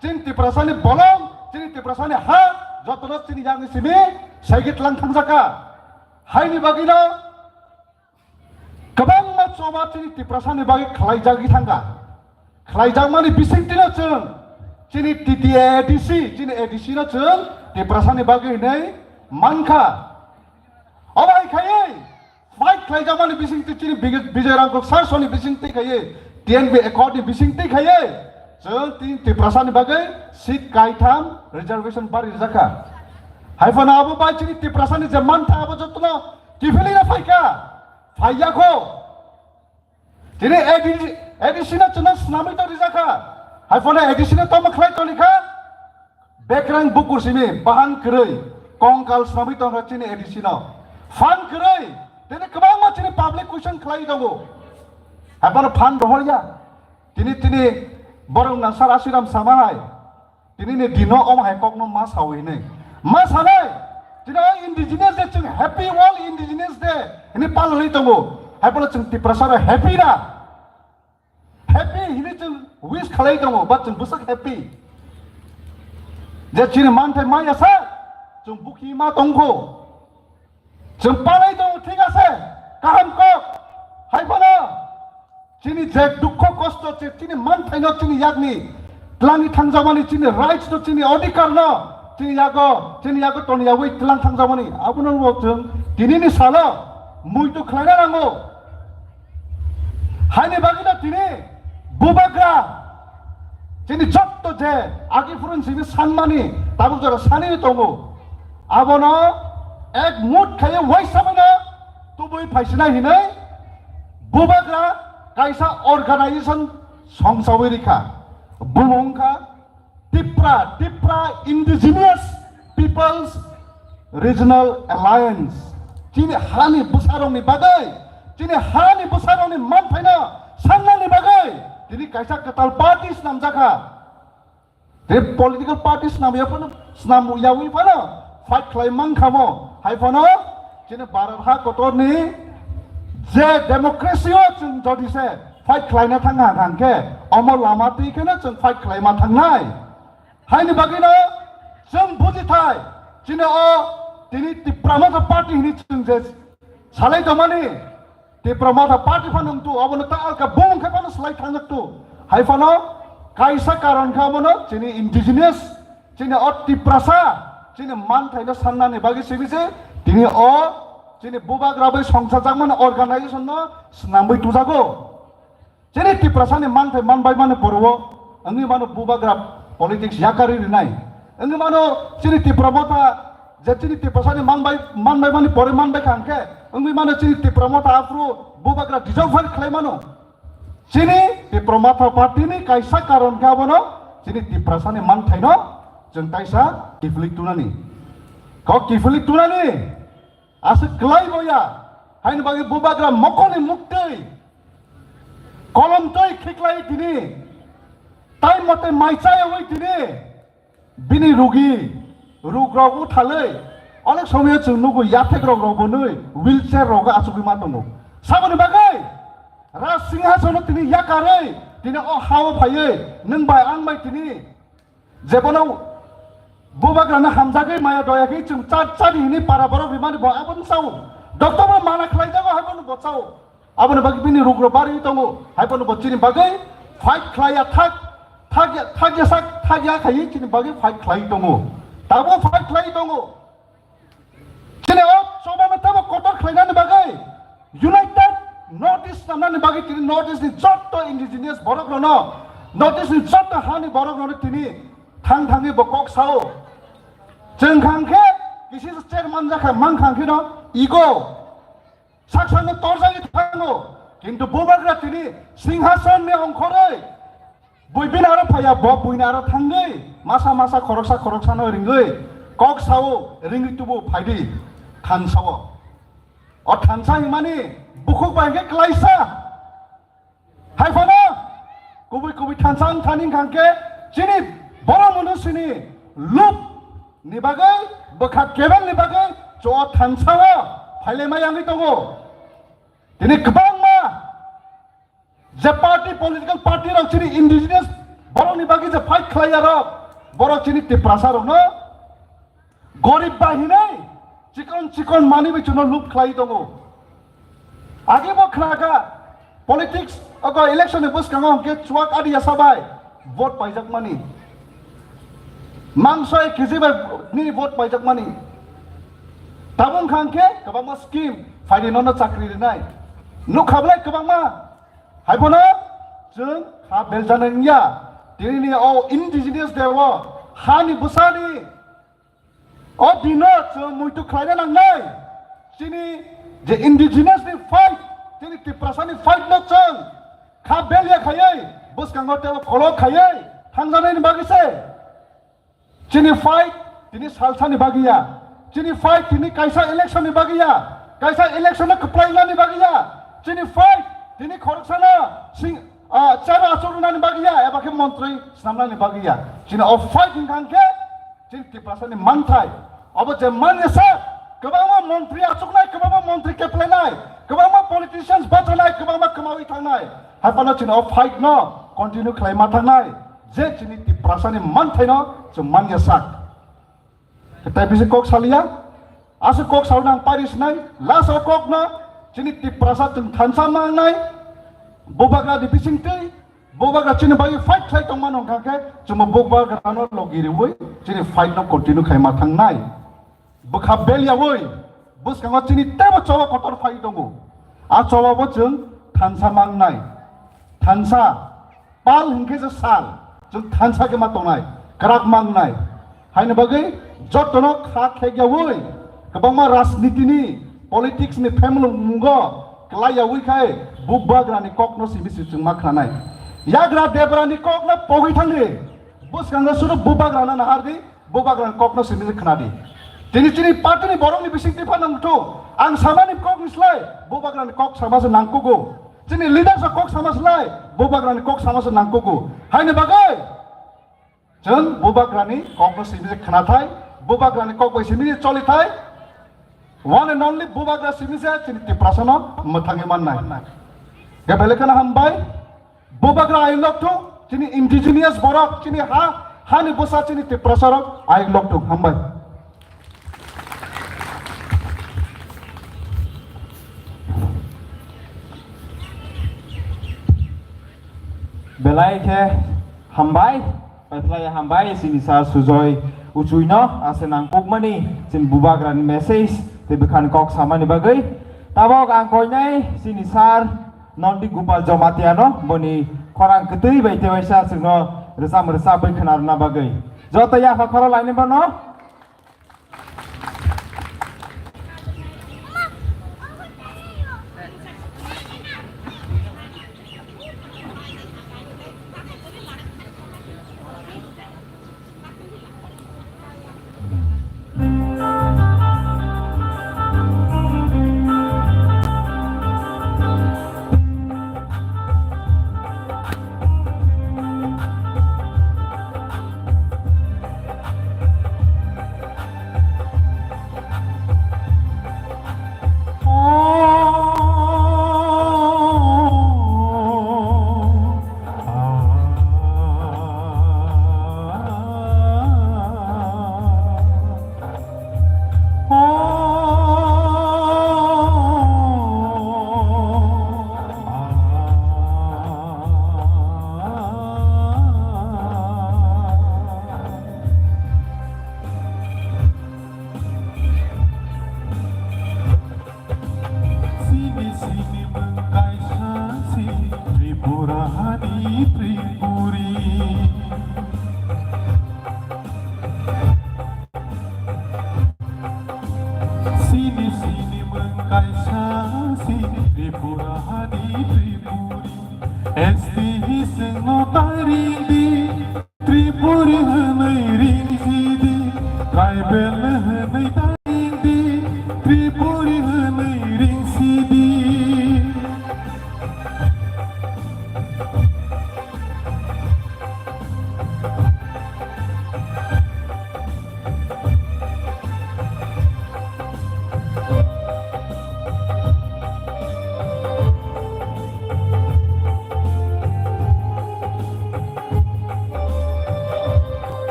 chini Tiprasani bolong, chini Tiprasani ha, jotono chini yakni simi saigit lang thangjaka. Haini bagwino kwbangma choba chini Tiprasani bagwi khlaijagwi thangkha. Khlaijakmani bisingtwino chwng chini T T A A D C, chini A D C no chwng Tiprasani bagwi hinwi mankha. Obo hai khaiwi fight khlaijakmani bisingtwi chini Big-, Bijoy Rangkok sir soni bisingtwi khaiwi T N B accord ni bisingtwi khaiwi chwng tini Tiprasani bagwi seat kaitham reservation bari rijakha. Hai phano abo bai chini Tiprasani je mantha abo jotono kiphilwino phaikha, phaiyakho. Tini A D C, A D C no chwngno swnamwi tong rijakha. Hai phano A D C no tongma khlai tonglikha. Bekrang bukur simi bahan kwrwi kongkal swnamwi tongkha chini A D C no. Phan kwrwi, tini kwbangma chini public question khlai tongo. Hai phano phan rohorya. Tini, tini borok nang sar Asiram sama hai. Tini ni dino omo hai kokno ma sawi hinwi. Ma sanai, tini o Indigenous Day chwng Happy World Indigenous Day hinwi palalwi tongo. Hai phano chwng Tiprasa rok happy na? Happy hinwi chwng wish khalai tongo, but chwng bwswk happy. Je chini manthai ma yasa, chwng bukhi ma tongkho. Chwng palai tongo, thik ase, kaham kok. Hai phano chini je dukho kosto, che chini manthaino, chini yakni twlangwi thangjakmani, chini rights no, chini odhikar no, chini yago, chini yago toni yawi twlang thangjakmani. Abono bo chwng tinini salo muitu khlaina nango. Haini bagwino tini bubagra chini jotto je agi phurun simi sanmani tabuk jora sani tongo. Abono ek mut khaiwi waisa mano tubui phaisina hinwi bubagra kaisa organization songsawi rikha. Bumung kha Tipra, Tipra Indigenous Peoples Regional Alliance. Chini hani bwsarokni bagwi, chini hani bwsarokni manthaino sannani bagwi tini kaisa kwtal party snamjakha. Tei political party snam ya phano, snam yawi phano fight khlai mankha mo. Hai phano chini Bharat ha kotorni je democracy o chwng jodi se fight khlaina thangkha hwnkhe omo lama twi kheno chwng fight khlai ma thangnai. Haini bagwino chwng bujithai chini o tini Tipra Motha Party hini chwng je salai tongmani, Tipra Motha Party phano wngtu, abono ta alka bumung khe phano slai thangjak tu. Hai phano kaisa karon khe abono chini indigenous, chini o Tiprasa, chini manthaino sannani bagwi simi se, tini o chini bubagra bai songsajakmani organization no swnamwi tujago. Chini Tiprasani manthai manbai mani poro o wngwi mano bubagra politics yakarwi rinai. Wngwi mano chini Tipra Motha je chini Tiprasani manbai, manbai mani pore manbai kha hwnkhe wngwi mano chini Tipra Motha aphuru bubagra deserve khlai mano. Chini Tipra Motha party ni kaisa karon khe abono chini Tiprasani manthaino chwng kaisa kiphilwi tunani. Kok kiphilwi tunani. Aswk kwlai boya, haini bagwi bubagra mokolni muktwi kolomtwi khiklai tini, time mote mai chayawi tini, bini rugi, rugrok uthalwi, onek somoyo chwng nugo yathekrok rok bonwi, wheelchair rok achugwi ma tongo. Saboni bagwi Raj Singhasono tini yakarwi, tini o hao phaiwi, nwng bai ang bai tini, Jebono bubagrano hamjagwi maya doya khe chwng cha chadi hwnwi para borok rimani bo abono chao. Doctor bo mana khlai jago hai bono bo chao. Aboni bagwi bini rugro bari tongo hai bono bo chini bagwi fight khlaiya thak thak ya thak ya sak thak ya khai chini bagwi fight khlai tongo. Tabo fight khlai tongo. Chini o chobano tamo kotor khlainani bagwi, United North East namnani bagwi tini North East ni jotto indigenous borok rono, North East ni jotto hani borok rono tini thang thangwi bo kok sao. Chwng khang khe kisi chairman jakha mang khang khe no ego. Sak sakno torjagwi thango, kintu bubagra tini singhason ni ongkhorwi bui bini aro phaiya, bo buini aro thangwi masa masa khoroksa khoroksano ringwi kok sao, ringwi tubu phaidi thansao. O thansa himani bukhuk bai hwnkhe klaisa. Hai phano kubui kubui thansa wng thani hwnkha hwnkhe chini borok mwnwi sini lup ni bagwi, bwkha kebel ni bagwi cho thansa o phailai ma yangwi tongo. Tini kwbangma Je party, political party rok chini indigenous borok ni bagwi je fight khlai ya rok, borok chini Tiprasa rok no gorib bai hinwi chikon chikon manwi bai chwngno loop khlai tongo. Age bo khna kha politics ogo election ni bwskango hwnkhe chuak adi ya sabai vote paijak mani. Mangso ek kg bai ni vote paijak mani. Tabuk wngkha hwnkhe kwbangma scheme phaidi nono chakri rinai. Nukha belai kwbangma. Haiphano chwng kha beljanai wngya. Tinini o indigenous de o hani bwsani o dino chwng muitu khlaina nangnai. Chini je indigenous ni fight, chini Tiprasa ni fight no chwng kha belya khaiwi bwskango tebo kolok khaiwi thangjanai ni bagwi se. Chini fight tini salsa ni bagwi ya. Chini fight tini kaisa election ni bagwi ya. Kaisa election no kwplai nani bagwi ya. Chini fight tini khoroksa no sing, ah, chair achuk nani bagwi ya. Eba khe montri snam nani bagwi ya. Chini o fight hwnkha hwnkhe chini Tiprasa ni manthai. Obo je manya sak kwbangma montri achuknai, kwbangma montri keplainai, kwbangma politicians bachanai, kwbangma kwmawi thangnai. Haiphano chini o fight no continue khlai ma thangnai. Je chini Tiprasa ni manthai no chwng manya sak. Tai bisi kok salia, aswk kok sawi nang pari sinai, last o kok no chini Tiprasa chwng thansa mangnai, bubagra ni bisingtwi, bubagra chini bagwi fight khlai tongma nong kha khe, chwngbo bubagra no logi riwi chini fight no continue khai ma thangnai. Bwkha bel yaui bwskango chini teibo choba kotor phai tongo. A choba bo chwng thansa mangnai. Thansa, pal hinkhe je sal, chwng thansa khe ma tongnai, kwrak mangnai. Haini bagwi jotono kha khek yaui kwbangma rajniti ni, politics ni family mungo kwlai yaui khai bubagra ni kok no simi si chwng ma khnanai. Yagra debra ni kok no pogwi thangdi. Bwskango sudu bubagra no nahar di. Bubagrani kokno simi se khna di. Tini chini party ni borok ni bising tiphano wngthu. Ang samani kok ni slai bubagrani kok sama se nangkugo. Chini leaders o kok sama slai bubagrani kok sama se nangkugo. Haini bagwi chwng bubagrani kokno simi se khna thai, bubagrani kok bai simi se choli thai. One and only bubagra simi se chini Tiprasa no mwthangwi mannai. Ge belai kheno hambai. Bubagra ayuk lok thung, chini indigenous borok, chini ha, hani bwsa chini Tiprasa rok ayuk lok thung. Hambai. Belai khe hambai. Paithlai hambai chini sir Sujoy Uchuino ase nangkukmani chini bubagrani message tei bwkhani kok samani bagwi. Tabok ang koinai chini sir Nondi Gopal Jomatiano boni khorang kwtwi bai tewaisa chwngno rwchap rwchapwi khwnarwna bagwi. Joto yapha khoro laini bono. Sini sini mengkai sasi Tripura hani Tripuri. Sini sini mengkai sasi Tripura hani Tripuri. S T hisengno tairidi Tripuri hwnwi ringsidi, tribal hwnwi tairidi Tripuri hwnwi ringsidi.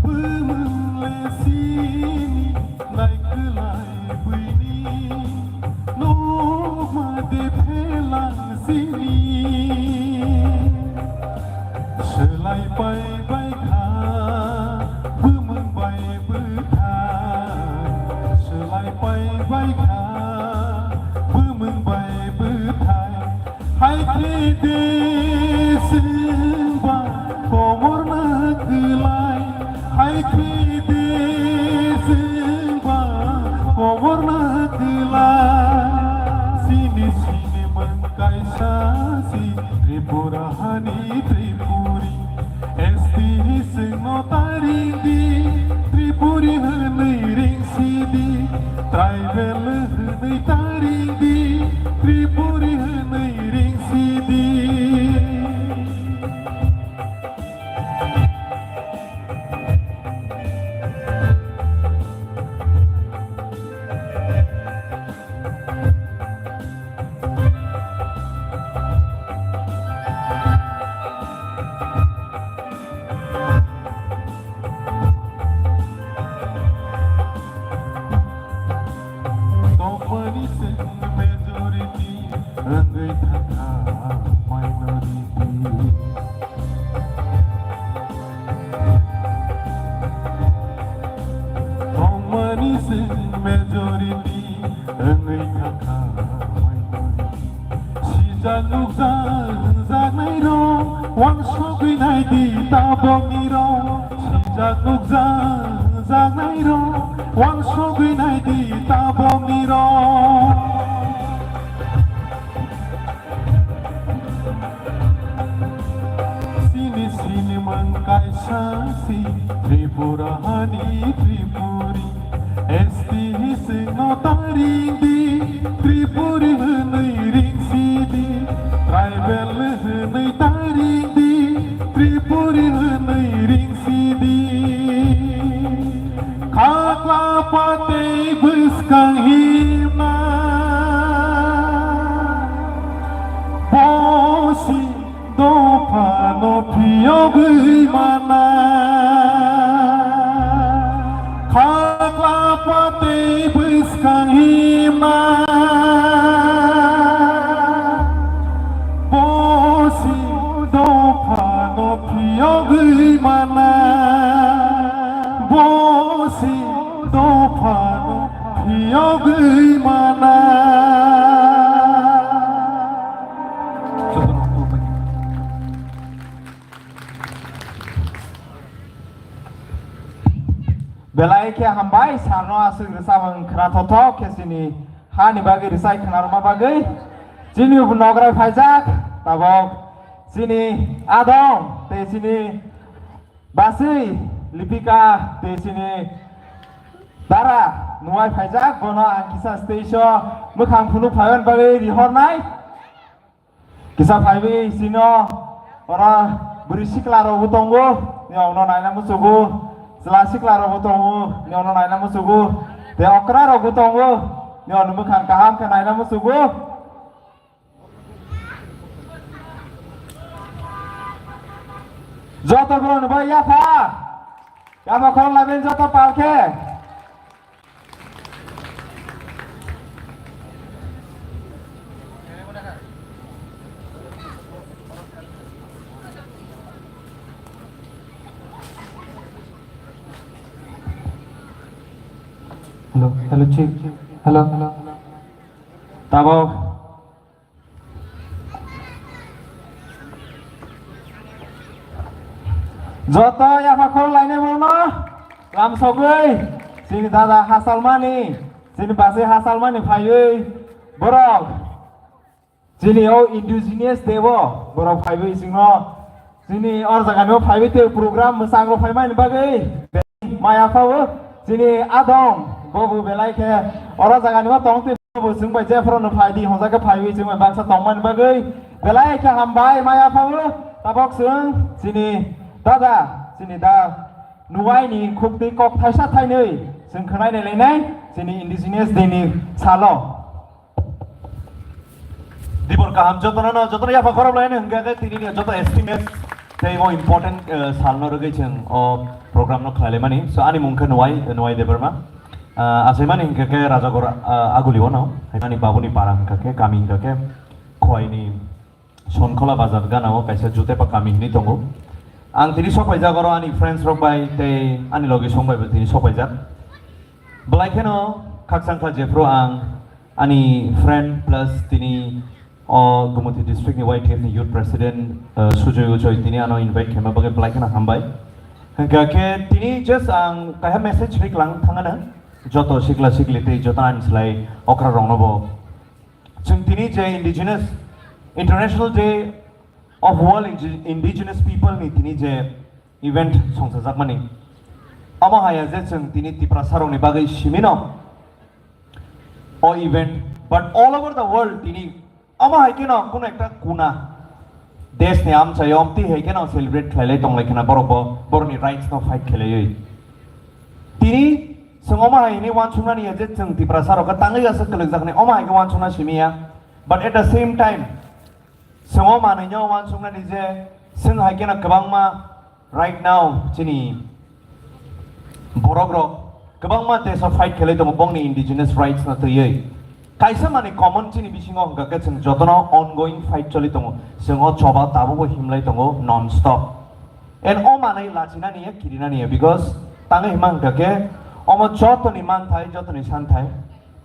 Bwmwng le sini naikwlai buini, nokma de phelang sini. Swlai pai bai kha, bwmwng bai bwthai. Swlai pai bai kha, bwmwng bai bwthai. Hai khe de chwngba komorna kwlai, hai khe de chwngba komorna kwlai. Sini sini mung kaisa si Tripura hani Tripuri. S T chwngno ta ring di, Tripuri hwnwi ring si di, tribal hwnwi ta ring di, Tripuri hwnwi ring si di. Tongmani se majority, wngwi thangkha minority. Tongmani se majority, wngwi thangkha minority. Sijak nukjak hwnjaknairok, wansugwi naidi taboknirok. Sijak nukjak hwnjaknairok, wansugwi naidi taboknirok. Sini sini mung kaisa si Tripura hani Tripuri. S T chwngno ta ring di, Tripuri hwnwi ring si di, tribal hwnwi ta ring di, Tripuri hwnwi ring si di. Khakla patwi bwskang hima, bosi dophano phiyogwi mana. Khakla patwi bwskang hima, bosi dophano phiyogwi mana. Bosi dophano phiyogwi mana. Belai khe hambai, sarno aswk rwchapmung khwnathokthok khe chini hani bagwi rwchai khwnarwkma bagwi. Chini bo nograi phaijak, tabok chini adong tei chini bachwi Lipika tei chini dara nuwai phaijak, bono ang kisa stage o mwkhang phunuk phaiwani bagwi rihornai. Kisa phaiwi chino oro bwrwi sikla rokbo tongo, nini okno naina muchugo, chwla sikla rokbo tongo, nini okno naina muchugo, tei okra rokbo tongo, nini okno mwkhang kaham khe naina muchugo. Joto borokno bai yapha, yapha khorok laibini joto pal khe. Hello, hello, check. Hello, hello. Tabok. Joto yapha khorok lainai borokno lamsogwi chini dada hachalmani, chini bachwi hachalmani phaiwi borok chini o indigenous day o borok phaiwi chwngno chini or jagani o phaiwi tei program mwchang rok phaimani bagwi. Maya phao chini adong, bobo belai khe oro jagani o tong twi bobo chwng bai jephuru no phai di honjak khe phaiwi chwng bai baksa tongmani bagwi belai khe hambai maya phao. Tabok chwng chini dada, chini da nuwai ni khuk twi kok thaisa thainwi chwng khwnai nai lainai chini indigenous day ni salo. Dibor kaham jotono no, jotono yapha khorok laino hwnkha khe tini ni joto estimate tei o important, eh, salno rwgwi chwng o program no khlailaimani. So ani mung khe Nwai, Nwai Debbarma. Ah, achaimani hwnkha khe Rajagor, ah, Aguli o no, ani babuni para hwnkha khe, kami hwnkha khe Khwaini Sonkhola Bazar gana o kaisa Jutepa kami hinwi tongo. Ang tini sokpaijak oro ani friends rok bai tei ani logi song bai bo tini sokpaijak. Belai kheno khakchangkha jephru ang ani friend plus tini o Gumoti district ni Y T F ni youth president, uh, Sujoy Uchoi tini ano invite khaima bagwi belai kheno hambai. Hwnkha khe tini just ang kaisa message riklang thangana joto sikla sikli tei joto ani slai okra rokno bo. Chwng tini je indigenous, International Day of World Indi-, Indigenous People ni tini je event songchajakmani. Omo haya je chwng tini Tiprasa rokni bagwi simino o event, but all over the world tini omo hai kheno kuno ekta kuna desh ni amchaio omtwi hai kheno celebrate khlailai tonglai khna borok bo borokni rights no fight khlaiwi. Tini chwng omo hai hwnwi uansuknani ya je chwng Tiprasa rok khe tangwi aswk kwlwkjaknai omo hai khe uansukna simi ya. But at the same time, chwng o manwino uansuknani je chwng hai kheno kwbangma right now chini borok rok kwbangma desh o fight khlai tongo bongni indigenous rights no twiwi. Kaisa mani common chini bisingo hwnkha khe chwng jotono ongoing fight choli tongo. Chwng o choba tabukbo himlai tongo non stop. And o manwi lachinani ya, kirinani ya, because tangwi hima hwnkha khe omo jotoni manthai, jotoni santhai,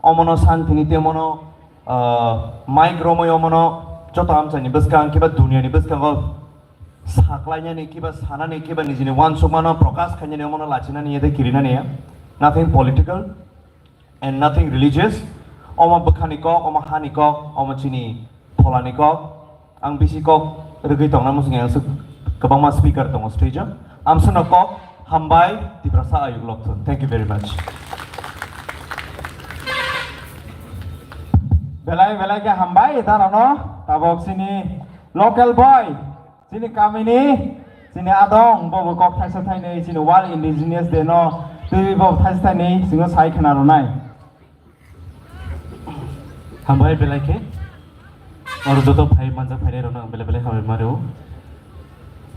omono santini tei omono, ah, mic romwi omono joto amchaini bwskang kiba duniani bwskango saklainani kiba sanani kiba nijini uansukmano prokash khainani omono lachinani ya tei kirinani ya. Nothing political and nothing religious. Omo bwkhani kok, omo hani kok, omo chini pholani kok. Ang bisi kok rwgwi tongna muchung yang aswk kwbangma speaker tongo stage o. Amsano kok hambai Tiprasa ayuk lokthun. Thank you very much. Belai belai khe hambai darano tabok chini local boy. Chini kamini, chini adong, bobo kok thaisa thainwi, chini World Indigenous Day no twiwi bobo thaisa thainwi, chwngno sai khna rwnai. Hambai belai khe, oro joto phai manjak phainai rokno ang belai belai hambai ma rwo.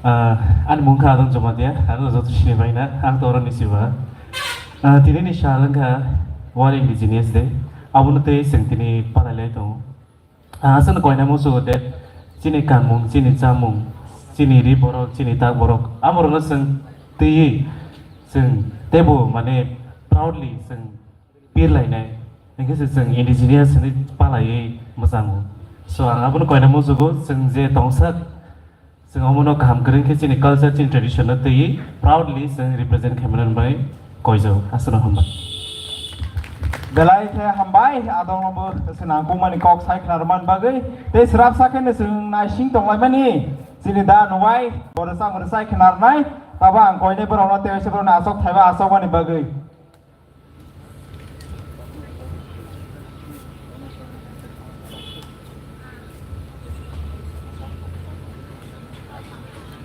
Ah, ani mung kha Adong Jamatia, ang joto sini bai na, ang to oro ni siba. Ah, tini ni sal wngkha World Indigenous Day, abono tei chwng tini palai lai tongo. Ah, aswkno koina musugo de, chini kanmung, chini chamung, chini ri borok, chini tak borok, amorokno chwng twiwi chwng teibo mane proudly chwng birlainai, hinkhe se chwng indigenous hinwi palaiwi mwchango. So, ang abono koina musugo, chwng je tongsak, chwng omono kaham kwrwng khe chini culture, chini tradition no twiwi proudly chwng represent khaimani bai koijao. Aswkno hambai. Belai khe hambai, adongno bo swnam kukmani kok sai khna rwmani bagwi. Tei swrapsa khe no chwng naising tonglaimani chini da Nwai, bo rwchapmung rwchai khna rwnai. Tabo ang koinai borokno tei waisa borokno achok thaiba achokmani bagwi.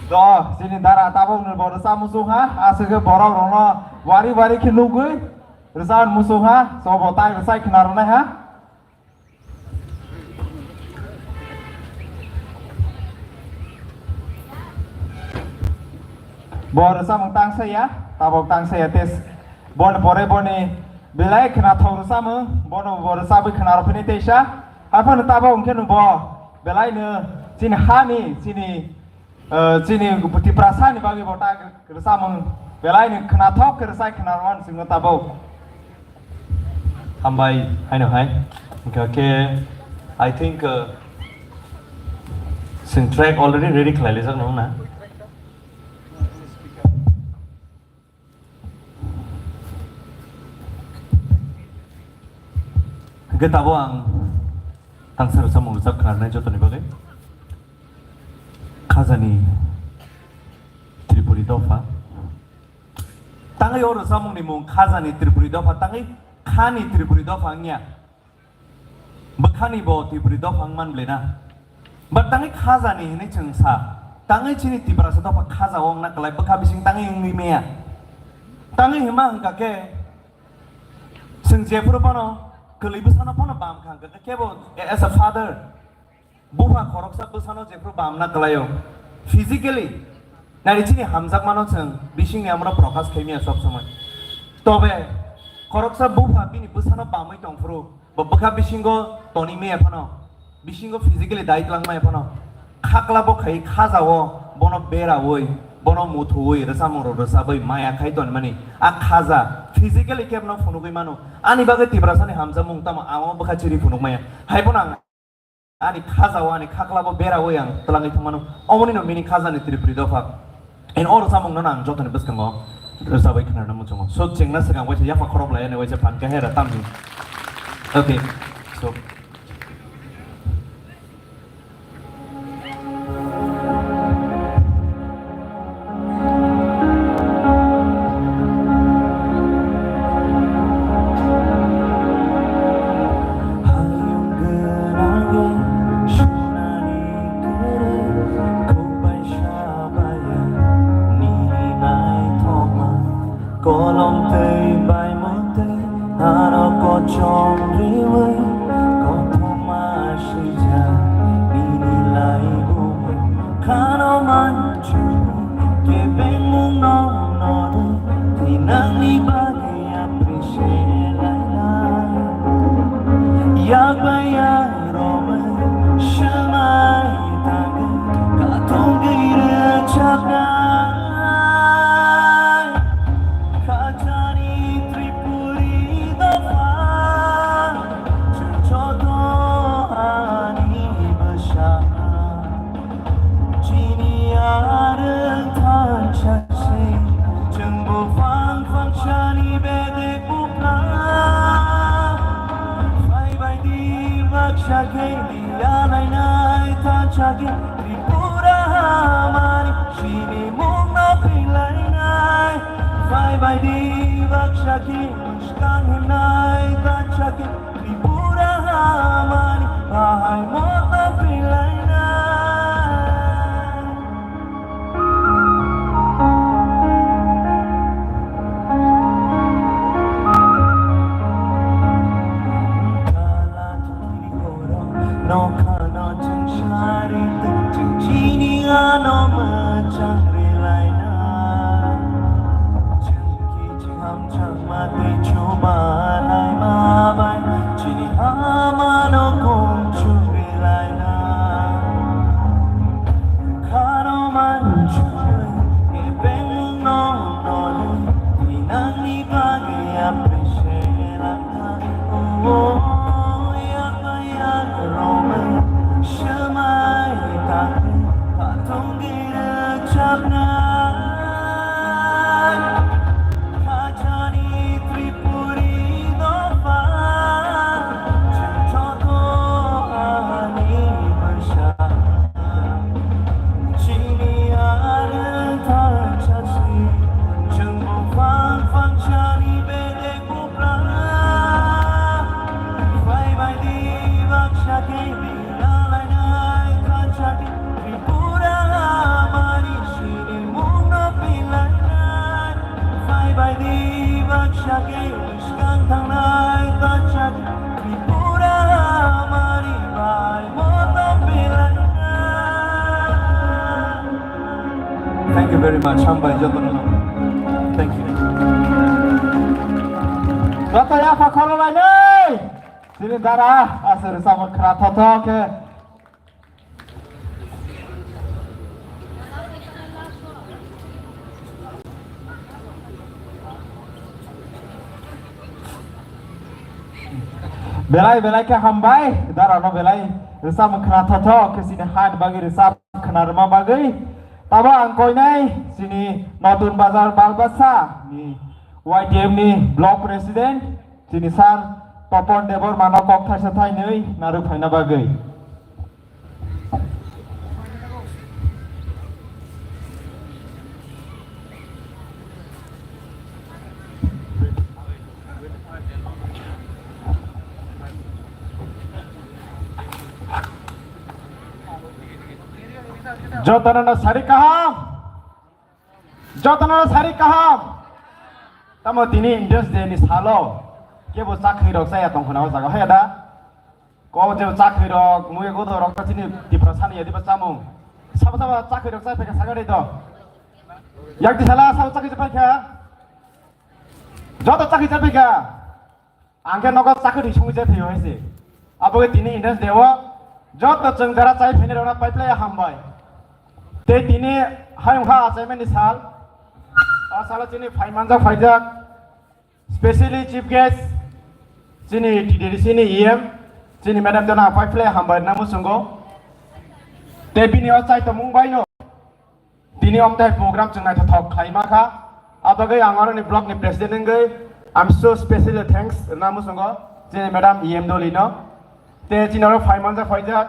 Do, chini dara tabuk ni bo rwchap muchung ha, aswk khe borok rokno wari wari khe nugwi rwchap muchung ha, so bo tai rwchai khna rwnai ha. Bo rwchapmung tang saya, tabuk tang saya tes. Boni pore boni belai khwnathok rwchapmung, bono bo rwchapwi khwna rwphini teisa. Haphano tabuk hwnkhe no bo belai no chini hani, chini, eh, chini Tiprasa ni bagwi bo ta rwchapmung belai no khwnathok khe rwchai khwna rwmani chwngno tabuk. Hambai, haino hai. Hingkha khe, I think, uh, chwng track already ready khlai lijak nung na. Hingkhe tabo ang tangsa rwchapmung rwchap khnarnai jotoni bagwi. Khajani Tripuri dopha. Tangwi o rwchapmungni mung Khajani Tripuri dopha, tangwi khani Tripuri dopha wngya. Bwkhani bo Tripuri dopha wngman bwlai na. But tangwi Khajani hinwi chwng sa. Tangwi chini Tiprasa dopha Khaja o wngna kwlai, bwkha bising tangwi wngwi maya. Tangwi hima hwnkha khe chwng jephuru phano kwlwi bwsano phano bam kha hwnkha khe kebo as a father. Bupha khoroksa bwsano jephru bamna kwlaio, physically nari chini hamjakmano chwng bisingni amro prokash khaimya sob somoi. Tobe khoroksa bupha bini bwsano bamwi tongphuru, bo bwkha bisingo toni maya phano, bisingo physically dai twlangmaya phano, khakla bo khai khajao, bono beraui, bono muthuui, rwchapmung rok rwchapwi maya khai tonmani. A khaja physically kebno phunugwi mano. Ani bagwi Tiprasani hamjakmung tamo amo bwkha chiri phunukmaya. Hai bono ang ani khajao, ani khaklabo beraui ang twlangwi thangmano. Omonino mini khajani Tripuri dopha. En o rwchapmungno ang jotoni bwskango rwchapwi khnarna muchungo. So chengna swkang waisa yapha khorok lai ani waisa phan kahera tamni. Okay. So Kolom tei bai motei ano kochom riwi kothoma sija bini lai bumo khano manchu kebengmung no nodo tinangni bagwi appreciate laina. Yakbaya romwi swmai tangwi katongwi rwchapnai. Khajani Tripuri dopha, chwng joto ani bwsa. Chini arwng thansa se, chwng buphang phangsani bedek bupha. Phaibai di baksa khe di alainai thansa khe Tripura hamani chini mungno philainai. Phaibai di baksa khe muskang himnai thansa khe Tripura hamani bahai moto philainai. Nokhano chwng sari tong chwng chini ano mwchang rilaina. Chwng ki Hamjakma tei chubanai ma bai chini hamano kung chugwi laina. Khano manchugwi kebengno noli tinangni bagwi appreciate langkha. Oh, yakba yakrokno swmai tangwi patungwi rwchapnai. Khajani Tripuri dopha, chwng joto ani bwsa. Chini arwng thansa si, chwng buphang phangsani bedek bupra. Phaibai di baksa khe di alainai thansa khe. Tripura hamani sini mungno pilainai. Phaibai di baksa khe swkang thangnai thansa khe. Tripura hamani bai moto pilainai. Thank you very much. Hambai jotono. Thank you. Joto yapha khoroknai nei. Chini dara aswk rwchapmung khna thotho khe. Belai belai khe hambai, darano belai rwchapmung khna thotho khe chini hani bagwi rwchap khna rwma bagwi. Tabo ang koinai chini Notun Bazar Balbasa ni Y T F ni block president chini sir Topon Debbarma no kok thaisa thainwi narwk phaina bagwi. Jotono no sari kaham, jotono no sari kaham. Tamo tini Independence Day ni salo kebo chakri rok chaya tongkhna o jaga haya da. Kok je chakri rok, muya godo rok ta chini Tiprasa ni yadi ba chamung. Sabo sabo chakri rok chai phaikha sagari do. Yak di sala sabo chakri chai phaikha. Joto chakri chai phaikha. Angke nogo chakri sungwi chai phaio haise. Abo ke tini Independence Day o joto chwng jara chai phaini rok na paiplai hambai. Tei tini hayung ha achaimani sal. O salo chini phaimanjak phaijak. Specially chief guest, chini T D D C ni E M, chini madam jana paiplai hambai na muchungo. Te bini o chai tongmung bai no. Tini omtai program chwng naithothok khlai ma kha. Abagwi ang aroni block ni president wngwi I'm so specially thanks na muchungo. Chini madam E M doli no. Te chini oro phai manjak phaijak.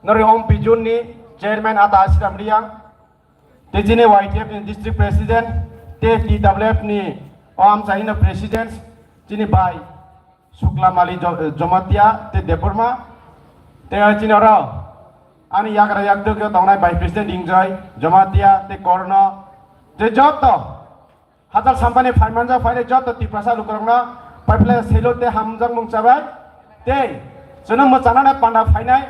Nori om bijun ni chairman ata Asiram Riang. Te chini Y T F ni district president, te T W F ni o amchaini no president, chini bai Sukla Mali Jo-, Jomatia, te Debbarma, te chini oro ani yagra yakdwk yo tongnai bai president Enjoy Jomatia, te Korno, te joto hachal sampani phaimanjak phainai joto Tiprasa lukurokno paiphlai selo te hamjakmung chabai, te chwngno mwchanani panda phainai,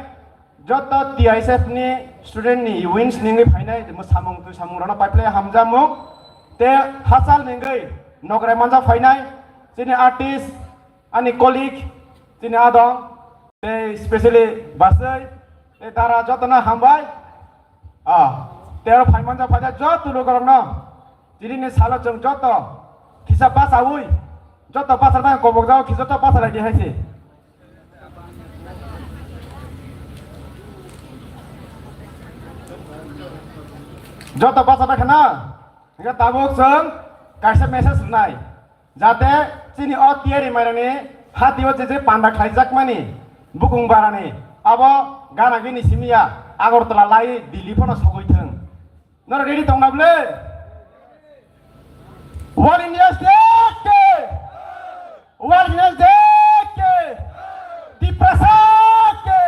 joto T I S F ni student ni wings ningwi phainai, samung twi samung rano paiplai hamjamung, te hachal ningwi nokrai manja phainai, chini artist, ani colleague, chini adong, te specially basai, te dara joto na hambai, ah, te aro phaimanja phaida joto lukurokno, chini ni salo chwng joto, kisa basawi, joto basar tang kobok jao, kisa joto basar lagi haise. Joto bachajak khna, hingke tabuk chwng kaisa message rwnai, jate chini o tiyari mairani hati o je je panda khlaijakmani bukung barani abo gana gini simi ya Agartala lai Delhi phano sogwi thwng. Norok ready tongna bwle? All India state ke! All India state ke! Tiprasa ke!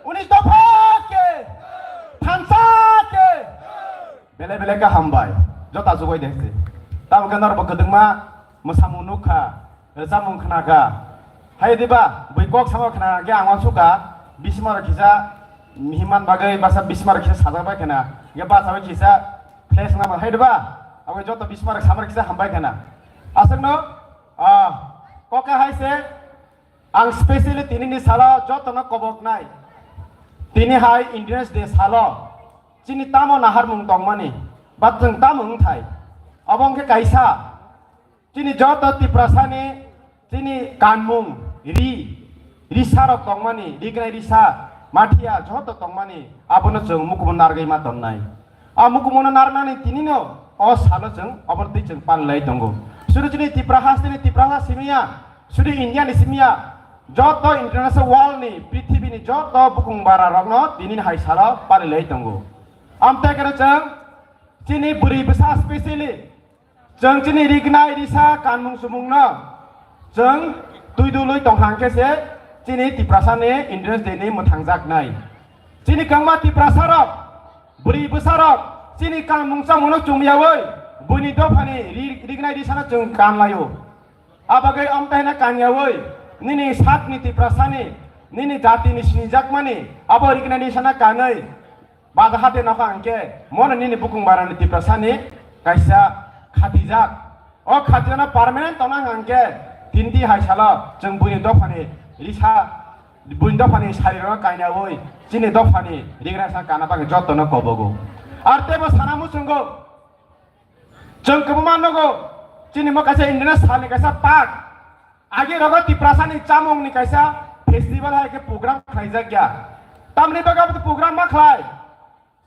Unis dopha ke! Thansa ke! Bele bele ka hambai. Jota jugoi dekse. Tamo ke norok kwdwngma mwsamung nukha. Rwchapmung khna kha. Hai diba, bui kok samo khna khe ang uansukha, bismar kisa mihiman bagwi basa bismar kisa sajak bai khna. Ge basa bai kisa flash nama hai diba, abo joto bismar samar kisa hambai khna. Aswkno, ah, kok hai se, ang specially tini ni salo joto no kobok nai. Tini hai Independence Day salo, chini tamo naharmung tongmani, ba chwng tamo wngthai. Abo wngkhe kaisa, chini joto Tiprasani chini kanmung, ri, risarok tongmani, rignai risa, mathiya joto tongmani, abono chwng mukumu nargwi ma tonnai. A mukumu no narnani tinino o salo chwng obortwi chwng palilai tongo. Sudu chini Tipra hasteni Tiprasa simiya, sudu India ni simiya, joto international world ni, prithibini joto bukung bara rokno tinini hai salo palilai tongo. Amtwi khe chwng chini bwrwi bwsa specially Chwng chini rignai risa kanmung sumungno chwng twi dului tong hang khe se chini Tiprasani Independence Day ni mwthangjaknai. Chini kwbangma Tiprasarok, bwrwi bwsarok chini kanmung chamungno chumyaui buini dophani ri-, rignai risano chwng kanlaio. A bagwi amtwi hwnna kanyaui nini sakni Tiprasani, nini jatini sinijakmani abo rignai risano kanwi Baja hati nokha hwnkhe mono nini bukung barani Tiprasani kaisa khatijak. O khatijano permanent tongna hwnkhe tindi hai salo chwng buini dophani risa, buini dophani sarirokno kainaui chini dophani rigrasa kana bagwi jotono kobogo. Ar teibo sana muchungo chwng kwbangma nogo chini mo kaisa Indian salni kaisa park. Agi rogo Tiprasani chamungni kaisa festival hai khe program khlaijak ya. Tamni bagwi abo program ma khlai?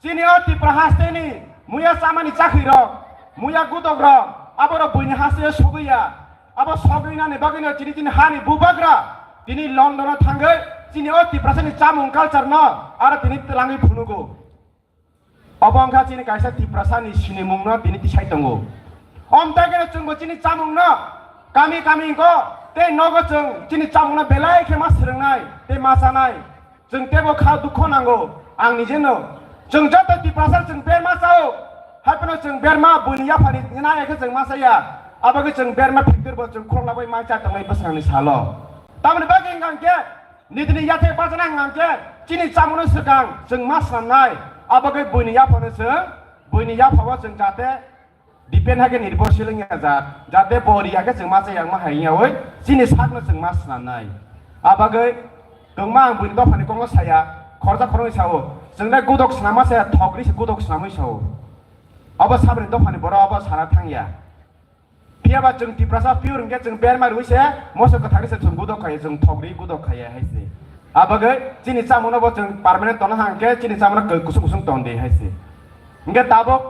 Chini o Tipra hasteni muya chamani chakri rok, muya gudok rok, abo rok buini hasteo sogwi ya. Abo sogwi nani bagwi no chini chini hani bubagra tini London o thangwi chini o Tiprasani chamung culture no aro tini twlangwi phunugo. Obo wngkha chini kaisa Tiprasani sinimungno tini tisai tongo. Omtageno chwngbo chini chamungno kami kami wngkho tei nogo chwng chini chamungno belai khe ma swrwngnai tei ma chanai. Chwng teibo kha dukho nango ang nijeno. Chwng joto Tiprasa chwng berma chao. Haiphano chwng berma buini yaphani nai khe chwng ma chaya. Abagwi chwng berma phiktirbo chwng khoroknabwi ma cha tongnai bwskanni salo. Tamoni bagwi wngkha hwnkhe Nitini yathai bachana hwnkhe chini chamungno swkang chwng ma swnamnai. Abagwi buini yaphano chwng, buini yaphao chwng jate depend hai khe nirbhorshil wngya jat, jate bo riya khe chwng ma chayang ma hai wngyawi chini sakno chwng ma swnamnai. Abagwi kwbangma ang buini dophani kokno saya, khoroksa khoroknwi sao, chwngle gudok swnamma saya, thokri se gudok swnamwi sao. Abo saboni dophani borok abo sana thangya. Phiya ba chwng Tiprasa pure hwnkhe chwng berma rwi se moso kwthar se chwng gudok khaiya, chwng thokri gudok khaiya hai se. Abagwi chini chamungno bo chwng permanent tongna hwnkhe chini chamungno kusung kusung tong di hai se. Hwnkhe tabuk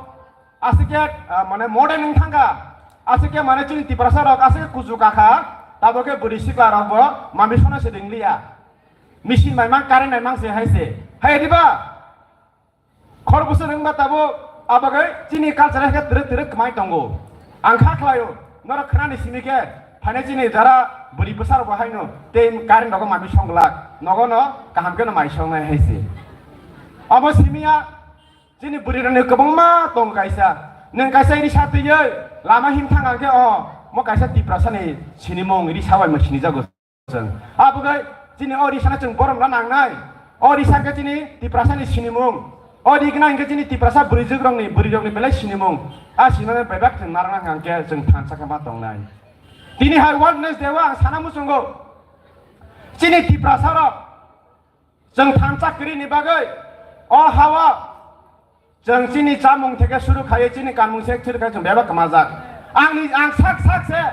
aswk khe, ah, mane modern wng thangkha, aswk khe mane chini Tiprasa rok aswk khe kuchu kakha, tabuk khe bwrwi sikla rok bo mami sona se ringliya. Machine maimang, current maimang se hai se. Hai diba? Khorokbwswk wngma tabuk, abagwi chini culture khe twrwk twrwk kwmai tongo. Ang kha khlaio, norok khwnani simi khe, phainai chini jara bwrwi bwsarok bo haino tei current rogo mami song glak, nogono kaham kheno mai songnai hai se. Omo simi ya, chini bwrwirokni kwbangma tongo kaisa. Nwng kaisa risa twiwi lama him thang khe, o, mo kaisa Tiprasani sinimung risa bai mo sinijago. Chwng. Abagwi chini o risano chwng borom na nangnai. O risa khe chini Tiprasani sinimung. O ri gwnang hwnkhe chini Tiprasa bwrwijukrokni, bwrwirokni belai sinimung. A sinimung bebak chwng narwkna hwnkhe chwng thansa khe ma tongnai. Tini hai World Ness Day o ang sana muchungo. Chini Tiprasarok chwng thansa kwrwini bagwi o ha-o chwng chini chamung theke suru khaiwi chini kanmung se thir khai chwng bebak kwmajak. Angni, ang sak sak se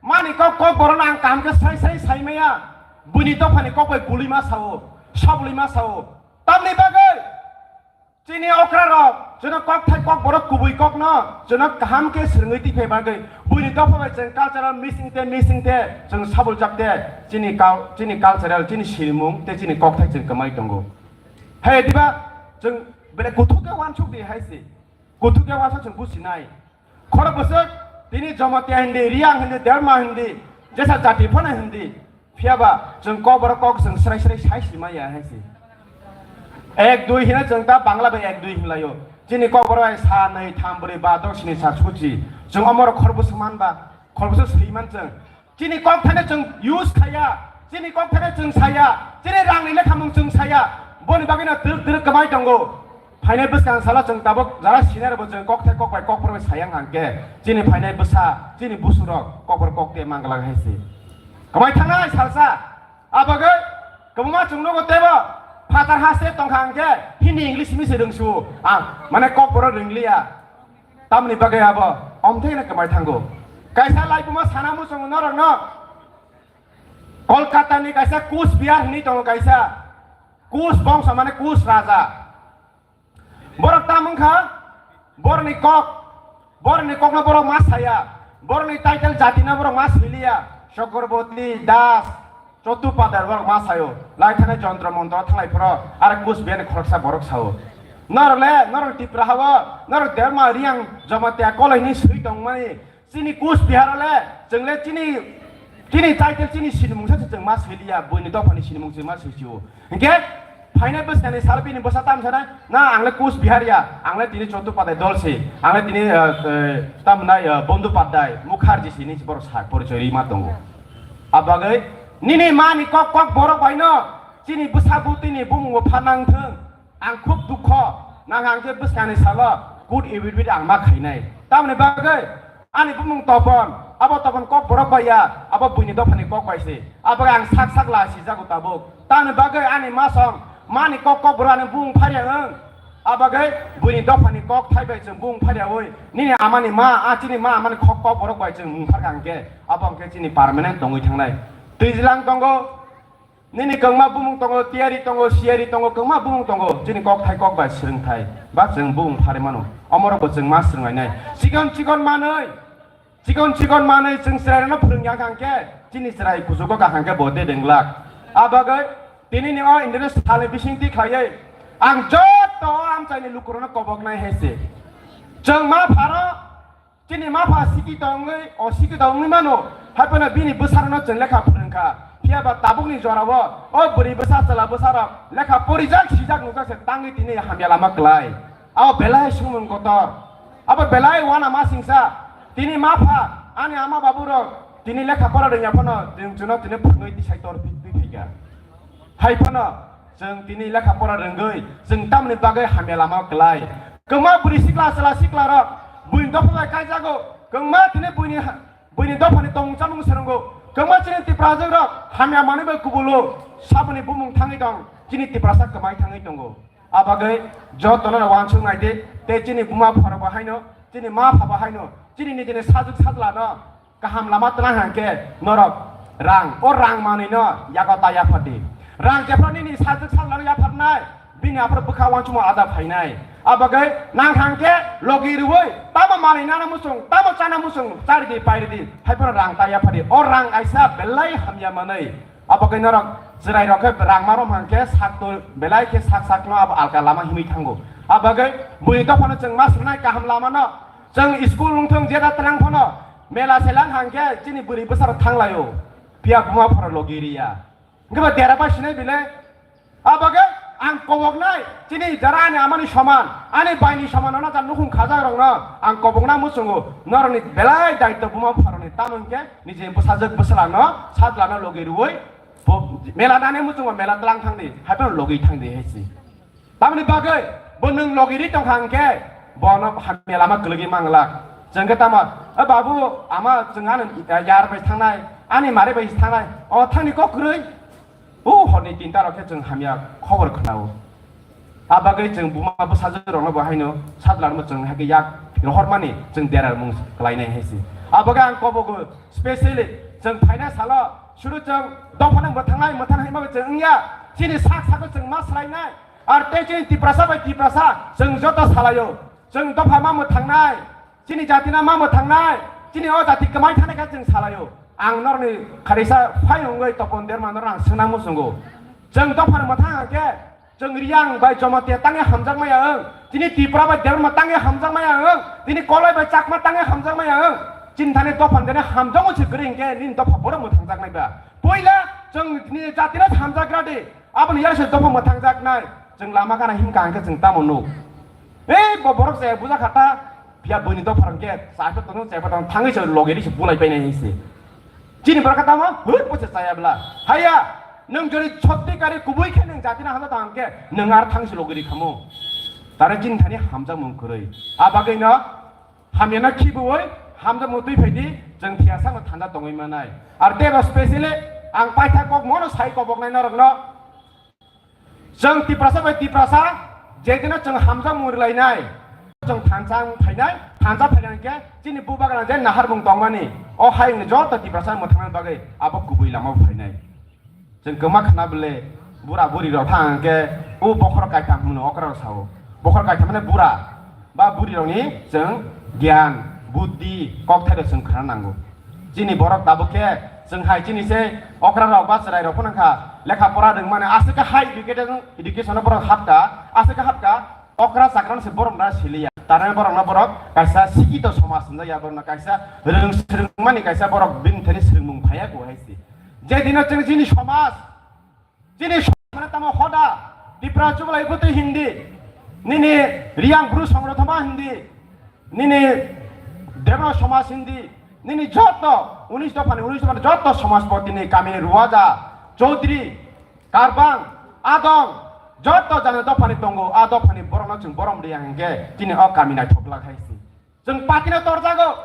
mani kok, kok borokno ang kaham khe sai sai sai maya. Buini dophani kok bai bului ma sao, sabului ma sao. Tamni bagwi chini okra rok, chwngno kok thai kok borok kubui kokno chwngno kaham khe swrwngwi twi phai bagwi buini dopha bai chwng cultural missing te, missing te chwng sabuljak te chini kau-, chini cultural, chini sinimung te chini kok thai chwng kwmai tongo. Hai diba chwng bele kuthuk khe uansuk di hai se. Kuthuk khe uansuk chwng businai. Khorok bwswk tini Jamatia hindi, Riang hindi, Derma hindi, jesa jati phano hindi. Phiya ba chwng kok borok kok chwng srai srai sai sima ya hai se. Ek dui hino chwng ta Bangla bai ek dui hinlaio. Chini kok borok bai sa nai tham bwrwi ba dok sini sa suchi. Chwng omorok khorbo sman ba, khorbo swi man chwng. Chini kok thani chwng use khaya, chini kok thani chwng saya, chini rangni lekhamung chwng saya. Boni bagwino twrwk twrwk kwmai tongo. Phainai bwskang salo chwng tabuk jara senior bo chwng kok thai kok bai kok phor bai sayang hangkhe chini phainai bwsa, chini busurok kok phor kok te manglak hai se. Kwmai thangnai salsa. Abagwi kwbangma chwng nugo tebo phatar haste tongkha hwnkhe Hindi English simi se rwngsu ang, mane kok borok rwngliya. Tamni bagwi abo omthai no kwmai thango. Kaisa laibuma sana muchungo norokno Kolkata ni kaisa Kus Bihar hinwi tongo kaisa Kus bongso mane Kus raja. Borok tam wngkha, borokni kok, borokni kokno borok ma saya, borokni title jatino borok ma siliya, Chakraborty, Das, Chattopadhyay borok ma sayo, lai thangwi jontro montro thanglai phoro, aro Kus Bihar ni khoroksa borok sao. Norok le, norok Tripura hao, norok Derma, Riang, Jamatia, Koloi hinwi swi tongmani, chini Kus Bihar le, chwng le chini, chini title chini sinimung se chwng ma siliya, buini dophani sinimung chwng ma sisio. Hingke phainai bwskangni sal bini bwsa tam sanai, na ang le Kus Bihar ya, ang le tini Chattopadhyay dol se, ang le tini, eh, eh, tam nai, eh, Bandopadhyay, Mukherjee se ni borok sa porichoi rima tongo. Abagwi nini mani kok kok borok bai no chini bwsa bwtwi ni bumung bo phanang thung. Ang khub dukho, nang ang je bwskangni salo good habit ang ma khainai. Tamni bagwi ani bumung Topon, abo Topon kok borok bai ya, abo buini dophani kok bai se. Abo ang sak sak la sijago tabuk. Tamni bagwi ani ma song, mani kok kok borok ani bumung pharya wng. Abagwi buini dophani kok thai bai chwng bumung pharya wi. Nini amani ma, a chini ma amani kok kok borok bai chwng mung pharka hwnkhe, abo hwnkhe chini permanent tongwi thangnai. Twijlang tongo, Nini kwngma bumung tongo, tiyari tongo, siyari tongo, kwngma bumung tongo. Chini kok thai kok bai swrwng thai, ba chwng bumung pharwi mano. Omorok bo chwng ma swrwng lainai. Chikon chikon manwi, chikon chikon manwi chwng chwrairokno phwrwng ya hwnkhe, chini chwrai kuchugo kaham khe bo de dengglak. A bagwi tini ni o Indonesian thani bising ti khlaiwi ang joto o amchaini lukurokno koboknai hai se. Chwng ma pharo Chini ma pha siki tongwi, o siki tongwi mano, hai phano bini bwsarokno chwng lekha phwrwngkha. Phiya ba tabukni jorao o bwrwi bwsa, chwla bwsarok lekha porijak, sijak nukjak se tangwi tini hamya lama klai. Abo belai sumung kotor. Abo belai uanama singsa. Tini ma pha, ani ama baburok tini lekha pora rwngya phano chwng chwngno tini phwrwngwi tisai tor twi phaikha. Hai phano chwng tini lekha pora rwngwi chwng tamni bagwi hamya lama kwlai. Kwma bwrwi sikla chwla sikla rok buini dopha bai kaijago. Kwma tini buini ha-, buini dophani tongmung chamung swrwngo. Kwma chini Tiprajwk rok hamya manwi bai kubulo saboni bumung thangwi tong. Chini Tiprasa kwmai thangwi tongo. Abagwi jotono uansuk naidi tei chini buma phorok bo haino, chini ma pha bo haino, chini nijini sajwk sajlano kaham lama twlang hwnkhe norok rang, o rang manwino yago ta yaphar di. Rang jephru nini sajwk sajlano yapharnai, bini aphuru bwkha uansukma ada phainai. Abagwi nang hwnkhe logi rwui tamo manwi nana muchung, tamo chana muchung, chari di, pairi di, hai phano rang ta yaphar di. O rang kaisa belai hamya manwi. Abagwi norok chwrai rok khe rang marom hwnkhe sak to belai khe sak sakno abo alka lama himwi thango. Abagwi buini dophano chwng ma swnai kaham lamano. Chwng school wngthung jeda twlang phano mela selang hwnkhe chini bwrwi bwsarok thanglaio. Phiya buma phoro logi riya. Hwnkhe ba dera bai sinai bile. Abagwi ang koboknai chini jara ani amani soman, ani baini soman ono ta nukhung khajak rokno ang kobokna muchungo. Norokni belai daitw buma pharoni tamo hwnkhe niji bwsajwk bwswlano sajlano logi rwui bo mela nani muchungo mela twlang thangdi, hai phano logi thangdi hai si. Tamoni bagwi bo nwng logi ri tongkha hwnkhe bono hamya lama kwlwgwi manglak. Chwng khe tamo, "O babu, ama chwng ani yar bai thangnai, ani mari bai thangnai, o thani kok kwrwi." O horni tinta rok khe chwng hamya khobor khwnao. A bagwi chwng buma bwsajwk rokno bo haino satlarno chwng hai khe yak rohormani chwng dera mung kwlainai hai se. A bagwi ang kobogo specially chwng phaina salo suru chwng dophano mwthangnai mwthan hai ma chwng wngya. Chini sak sago chwng ma swlainai. Ar tei chini Tiprasa bai Tiprasa chwng joto salaio. Chwng dopha ma mwthangnai. Chini jati no ma mwthangnai, chini o jati kwmai thani khe chwng salaio. Ang norni kharisa phai wngwi Topon Derma norno ang swngna muchungo. Chwng dophano mwthang hwnkhe, chwng Riyang bai Jomotia tangwi hamjak maya wng, chini Tipra bai Debbarma tangwi hamjak maya wng, chini Koloi bai Chakma tangwi hamjak maya wng. Chini thani dophano dene hamjakgo se kwrwi hwnkhe nini dopha borok mwthangjaknai ba. Puila chwng nini jatino hamjagra di, aboni yar se dopha mwthangjaknai. Chwng lama gana himkha hwnkhe chwng tamo nuk. Ei bo borok se bujakha ta. Phiya buini dopha rok khe chaipa tongthung, chaipa tongthung, thangwi se logi ri se bulai painai hai se. Chini borok khe tamo, hur, bo se chaya bla. Haya, nwng jodi sotti kari kubui khe nwng jatino hamjak tong khe, nwng ar thang se logi ri khamu. Tare chini thani hamjakmung kwrwi. A bagwi no hamya no khibiui hamjakmung twi phai di, chwng phiya sakno thanda tongwi manai. Ar tei bo specially ang paitha kok mono sai koboknai norok no. Chwng Tiprasa bai Tiprasa, jedino chwng hamjakmung rwlainai, chwng thansa wng phainai, thansa phainai hwnkhe chini bubagra je naharmung tongmani, o hayungni joto Tiprasa mwthangnani bagwi abo kubui lama phainai. Chwng kwma khna bwle bura buri rok thang hwnkhe o bokhorok kaitham hwnwi okra rok sao. Bokhorok kaitham mane bura. Ba bwrwirokni chwng gyan, buddhi, kokthairok chwng khna nango. Chini borok tabuk khe chwng hai chini se okra rok ba chwrai rok phano kha lekha pora rwngmani aswk khe high education, education o borok hapkha, aswk khe hapkha okra chakra no se borok na siliya. Tarani borok no borok kaisa sikito somaj hwnjakya, borok no kaisa rwng swrwngmani kaisa borok bini thani swrwngmung phaiya ko hai se. Je dino chwng chini somaj Chini somaj tamo hoda, Tipra Chubalai Bwtwi Hindi, nini Riyang Bru Songrotoma Hindi, nini Debra Somaj Hindi, nini joto unis dophani, unis dophani joto somajpoti ni kamini Ruwaja, Chaudhary, Karbang, Adong, joto jani dophani tongo, a dophani borokno chwng borom riya hwnkhe chini o kami naithok glak hai se. Chwng party no torjago,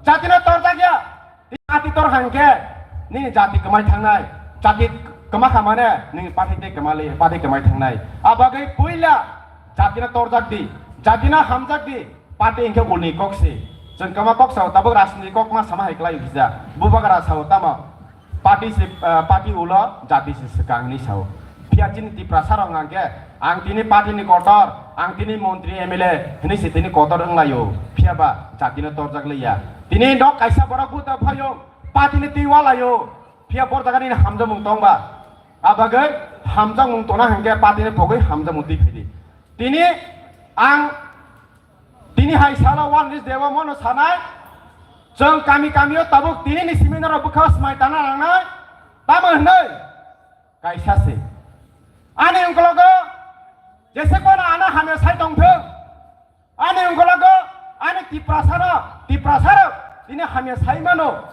jati no torjakya. Jati tor hangkhe nini jati kwmai thangnai, jati kwma kha mane nini party tei kwma le, party kwmai thangnai. A bagwi puila jati no torjak di, jati no hamjak di, party hwnkhe ulni kok se. Chwng kwma kok sao, tabuk rajniti kok ma sama hai kwlai kisa. Bubagra sao tamo. Party se, ah, party ulo jati se swkang hinwi sao. Phiya chini Tiprasa rok hwnkhe, ang tini party ni kotor, ang tini montri M L A hinwi se tini kotor wnglaio. Phiya ba jati no torjak liya. Tini nok kaisa borok buta phaio, party ni twi walaio. Phiya bor jaga nini hamjakmung tong ba? A bagwi hamjakmung tongna hwnkhe party ni pogwi hamjakmung twi phai di. Tini ang Tini hai salo One Rich Debo mono sanai, chwng kami kamio tabuk tini ni simi norok bwkha swmai tana nangnai, tamo hwnwi kaisa se. Ani ungkologo jese kono ano hamya sai tongthung, ani ungkologo ani Tiprasano, Tiprasarok tini hamya sai mano,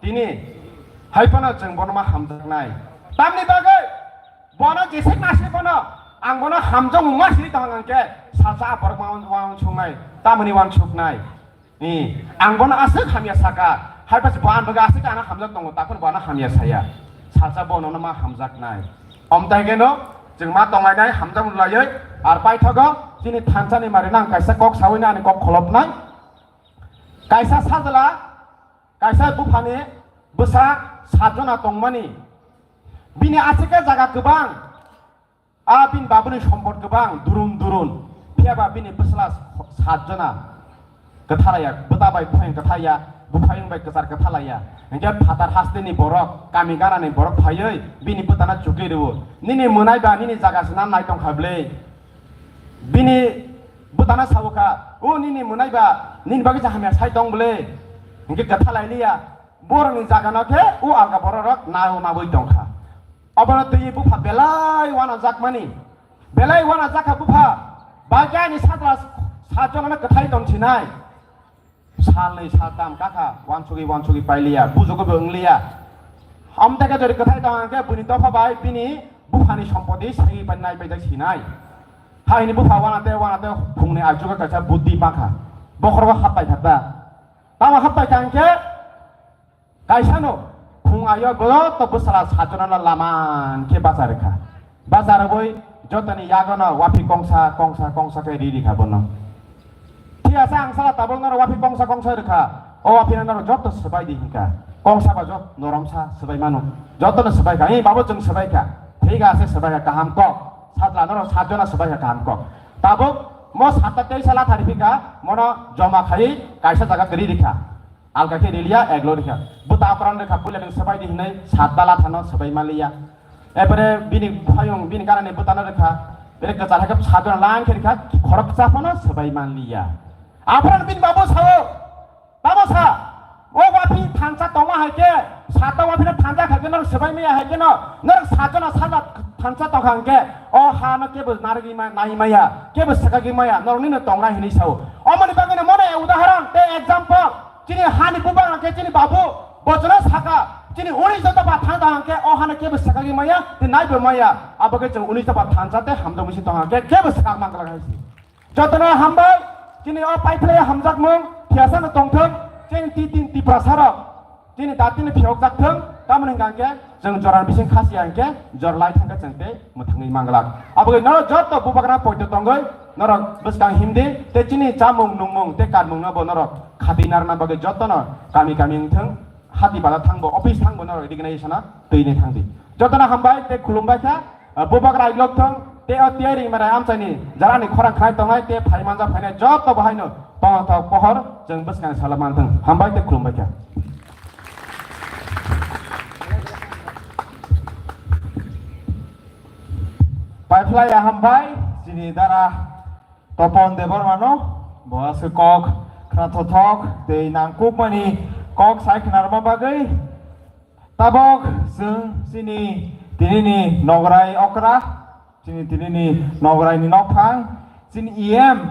tini hai phano chwng bono ma hamjaknai. Tamni bagwi Bono jesek nasik bono, ang bono hamjakmung ma siri tong hwnkhe, salsa a borok ma wan, wan sungnai, tamoni wan suknai. Ni, ang bono aswk hamya saka, hai pas bo ang bagwi aswk ano hamjak tongo, takhor bo ano hamya saya. Salsa bono no ma hamjaknai. Omtai geno, chwng ma tonglainai, hamjakmung laiwi, ar paithogo, chini thansa ni mari nang kaisa kok sawi nani kok kholopnai. Kaisa sajla, kaisa buphani bwsa satjona tongmani. Bini aswk khe jaga kwbang. A bini babuni sompot kwbang, durun durun. Phiya ba bini bwsla satjona kwthalaiya, bwta bai buphayung kwthalaiya, buphayung bai kwchar kwthalaiya. Hinkhe phatar hasteni borok, kami ganani borok phaiwi bini bwtano chukli rwo. Nini mwnai ba nini jaga se nan nai tongkha bwle. Bini bwtano sabo kha, "O nini mwnai ba, nini bagwi se hamya sai tong bwle." Hinkhe kwthalai liya. Borokni jagano khe o alga bororok nao naui tongkha. Obono twi bupha belai uanajakmani. Belai uanajakha bupha. Bagya ni sadra satjongno kwthai tongsinai. Salnwi saltam kakha, uansugwi uansugwi pailiya, bujogo bo wngliya. Amtaka jori kwthai tong hwnkhe buini dopha bai bini buphani sompoti sagwi pai nai paijak sinai. Haini bupha uanate uanate phungni achugo kaisa buddhi pakha. Bokhorogo happai kha ta. Tamo happai kha hwnkhe, kaisano phung ayo joto bwsala sajonano lama hwnkhe bacha rwkha. Bacha rwui jotoni yagono wapi kongsa, kongsa, kongsa khe ri rikha bono. Thik ase, ang sala tabuk norok wapi kongsa, kongsa rwkha. O wapi norok joto swbai di hinkha. Kongsa ba jot noromsa swbai mano. Jotono swbai kha. Ei babu chwng swbai kha. Thik ase, swbai kha, kaham kok. Satla norok satjona swbai kha, kaham kok. Tabuk mo satta teisa lathari phika, mono joma khai kaisa jaga kwrwi rikha. Alga khe riliya, eglo rikha. Buta okran rikha, puila nwng swbai di hinwi sat dala thano swbai manliya. Epore bini phayung, bini ganani butano rikha. Bini kwchar hai khe sajona lang khe rikha, khoroksa phano swbai manliya. Aphano bini babu sao, "Tamo sa, o wapi thansa tongma hai khe, sata wapi no thansa khai khe norok swbai maya hai khe no, norok sajona saja thansa tongkha hwnkhe, o ha no kebo narwgwi ma-, nai maya, kebo swkagwi maya, norok nini tongnai," hinwi sao. Omoni bagwi no mono udahoron tei example. Chini hani bubak hwnkhe chini babu, bochona saka, chini uni joto ba thang thang hwnkhe o hano kebo sakagwi maya, tei naibo maya, abo khe chwng uni joto ba thansa tei hamjak misi tong hwnkhe kebo sak man glak hai se. Jotono hambai, chini o paiphlai hamjakmung, thiyasano tongthok, chini ti tin Tiprasa rok, chini datini phiyok jak thung, tamoni hwnkha hwnkhe, Chwng jora bising khasiya hwnkhe jor lai thangkhe chwng tei mwthangwi manglak. Aboni norok joto bubagra poito tongwi norok bwskang himdi tei chini chamung nungmung tei kanmungno bo norok khatwi narwkna bagwi jotono kami kami wngthwng, hati bala thangbo, office thangbo norok recognition-o twi nai thangdi. Jotono hambai tei khulumbai kha, bubagra ailok thung tei o tiyari mara amchaini jarani khorang khnai tongnai tei phai manja phainai joto bo haino tongthok pohor chwng bwskang salo manthwng. Hambai tei khulumbai kha. Paiphlai ya hambai, chini dara Topon Debbarmano, bo aswk kok khna thothok tei nangkukmani kok sai khnarma bagwi. Tabok chwng chini tinini nograi okra, chini tinini nograini nokphang, chini E M,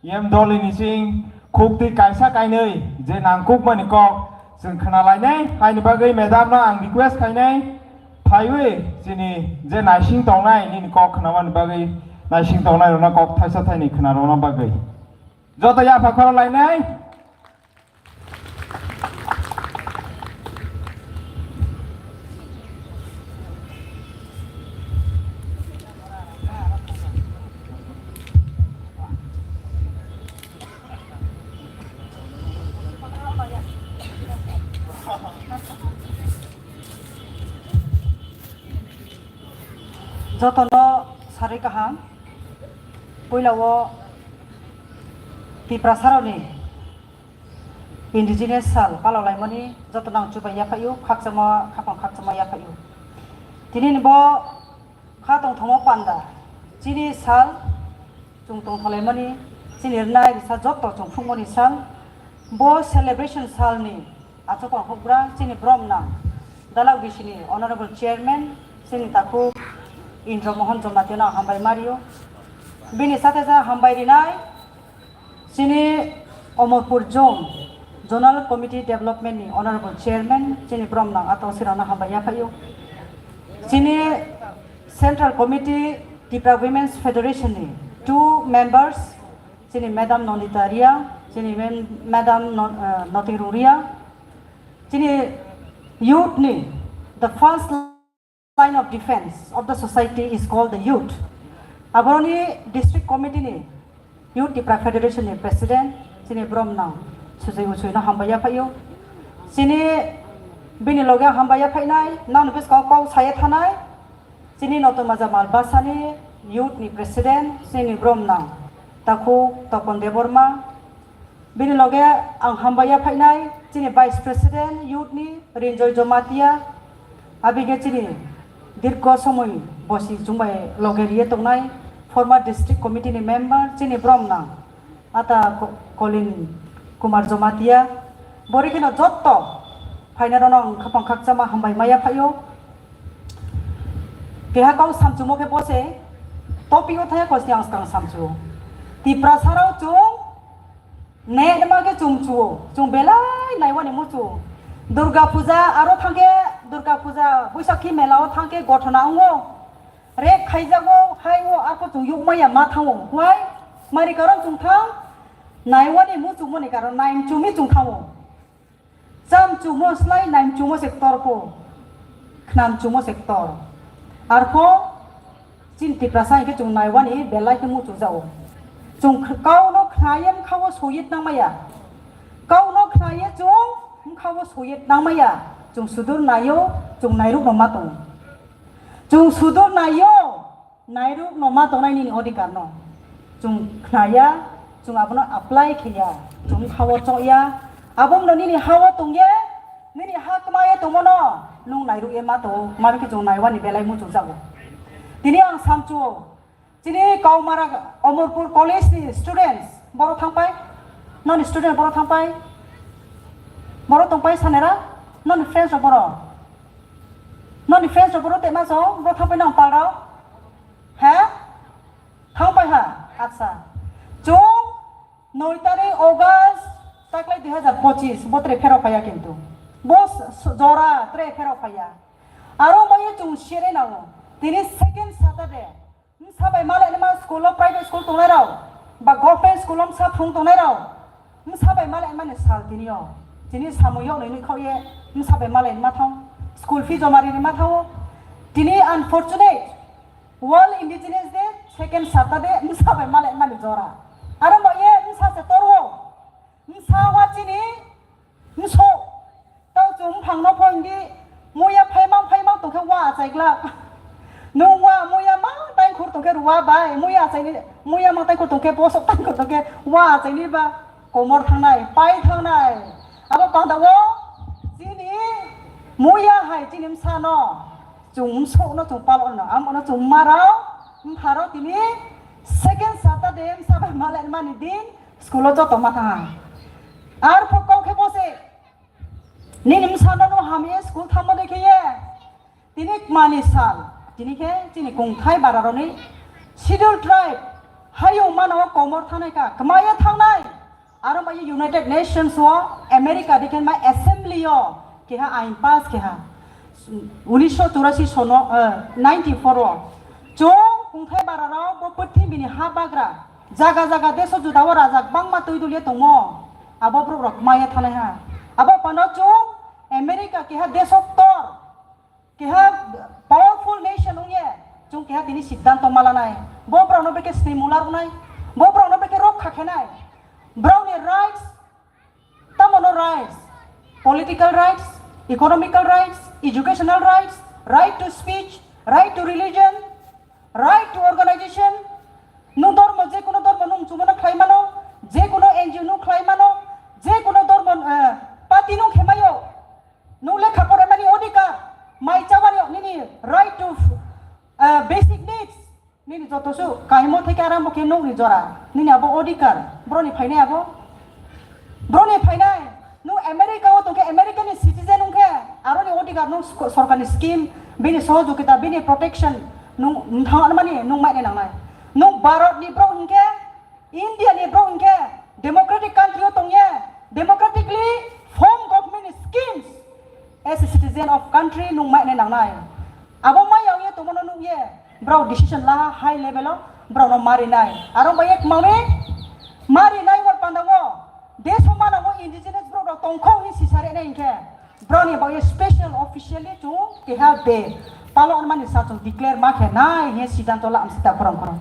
E M doli ni sing khuk twi kaisa kainwi je nangkukmani kok chwng khna lainai, haini bagwi madam no ang request khainai, phaiwi chini je naising tongnai nini kok khnamani bagwi, naising tongnai rokno kok thaisa thaini khna rwna bagwi. Joto yapha khoro lainai. Jotono sarwi kaham. Puila o Tiprasarokni Indigenous sal palok laimani joto nang chubai yaphai o, khakchangma, khakchangma yaphai o. Tini ni bo kha tongthokma panda, chini sal, chwng tongthok laimani, chini rwnai risa joto chwng phukmani sal, bo celebration salni achukmung hukbra chini borom nang dalak bisini honorable chairman chini takhuk Indra Mohan Jamatia no hambai mario. Bini sate sa hambai rinai chini Omorpur Zone Zonal Committee Development ni Honorable Chairman chini borom nang ato sirano hambai yaphaio. Chini Central Committee Tipra Women's Federation ni two members, chini Madam Nonita Reang, chini men-, Madam Non-, uh, Noting Rung Reang, chini youth ni the first line of defense of the society is called the youth. Aboroni district committee ni Youth Tipra Federation ni president, chini brom nang Sujai Usui no hambai ya phaio. Chini bini loge hambai ya phainai, nang bwskang kok saya thanai. Chini Notomaja Malbasani youth ni president, chini brom nang Takhuk Topon Debbarma. Bini loge ang hambai ya phainai, chini vice president youth ni Rinjoy Jomatia. Abige chini dirgo somoi bosi chumbai loge riye tongnai former district committee ni member, chini brom nang Ata Ko-, Kolin Kumar Jomatia, bori kheno jotto phainai rano ang khapang khakchama hambai maya phaio. Keha kau samchumo khe bose, topic o thaya kosti ang skang samchuo. Tiprasa rao chung ne ma khe chung chuo, chung belai naiwani muchu. Durga Puja aro thangkhe, Durga Puja, Boisakhi mela o thangkhe gothona wngo. Rek khaijago, hai o, ako chung yukmaya ma thango. Why? Mari karon chung thang, naiwani muchungmani karon, naimchumi chung thango. Chamchumo slai naimchumo se ktor ko. Khnamchumo se ktor. Arpho, chin Tiprasa hingke chung naiwani belai khe muchujao. Chung kh-, kauno khnayem khao soyet nangmaya. Kauno khnaye chung, mkhao soyet nangmaya. Chung sudur naio, chung nairukno ma tongo. Chung sudur naio, nairukno ma tongnai nini odhikar no. Chung khnaya, chung abono apply khaiya, chung hao choya, abono nini hao tongye, nini ha kmaya tongmano, nung nairukye ma tongo, mani khe chung naiwani belai muchungjago. Tini ang samchuo, chini Kaumara Omorpur College ni students, boro thangpai, noni student boro thangpai, boro tongpai sanera, noni friends rok boro. Noni friends rok boro tema song, boro thangpai nang palrao. He? Thangpai ha? Acha. Chung noi tarik August, taklai dui hazar pochis, bo tre phero phaiya kintu. Bo s-, s-, jora tre phero phaiya. Aro mayo chung sire nango. Tini second Saturday. Msa bai malai ma school o, private school tongnai rao, ba government school o msa phung tongnai rao, msa bai malai mani sal tini o. Tini samung yok nini khao ye, msa bai malai ma thang, school fee joma rini ma thang o. Tini unfortunate, World Indigenous Day, second Saturday, msa bai malai mani jora. Aro mo ye msa se tor o. Msa wa chini, mso. Tao chung phang no phang di, muya phaimang phaimang tongkhe wa achai glak. Nung wa muya ma tai khur tongkhe ruwa bai, muya achai ni, muya ma tai khur tongkhe posok tai khur tongkhe wa achai ni ba komor thangnai, pai thangnai. Abo panda wo, chini, muya hai chini msa no. Chung msok no chung palo no, amo no chung marao, mpharo tini second Saturday msa bai malai mani din school o joto ma thang. Ar pho kau khe bose, nini msa no no hamye school thangma de khe ye. Tini kmani sal, tini khe chini kungthai bara roni schedule tribe hayung mano komor thanai ka, kmaya thangnai. Aro bai United Nations o America dikhen ma assembly o keha ain pass keha. Unisho churasi sono, eh, ninety four o. Chong kungthai bara rao bo pwthwi bini ha bagra. Jaga jaga deso juda o rajak bangma twi dulya tongmo. Abo borok rok maya thanai ha. Abo pano chong America keha deso ktor. Keha powerful nation wngye, chwng keha tini siddhanto malanai. Bo borokno bekhe stimulus rwnai, bo borokno bekhe rokha khenai. Borokni rights, tamono rights, political rights, economical rights, educational rights, right to speech, right to religion, right to organization. Nung dormo, je kono dormo nung chumano khlai mano, je kono N G O nung khlai mano, je kono dormo, eh, party nung khemayo. Nung lekha pore mani odhikar, mai chawani nini right to, uh, basic needs, nini joto su kaimo theke arambo khe nukni jora, nini abo odhikar, broni phainai abo, broni phainai, nung America o tongkhe America ni citizen wngkhe, aroni odhikar nung sko-, sorkarni scheme, bini sohojogita, bini protection, nung thangmani nung mainai nangnai, nung Bharat ni borok hwnkhe, India ni borok hwnkhe democratic country o tongye, democratically form government schemes as a citizen of country nung mainai nangnai. Abo maya wngye tongmano nukye, Borok decision la high level o borok no marinai. Aro bai ek mami marinai wal panda o. Deso mana o indigenous borok rok tongkho hi sisare nai hinkhe. Borok ni bai special officially chung keha de palo mani sa chung declare ma khe nai he siddhanto la amsi ta khorang khorang.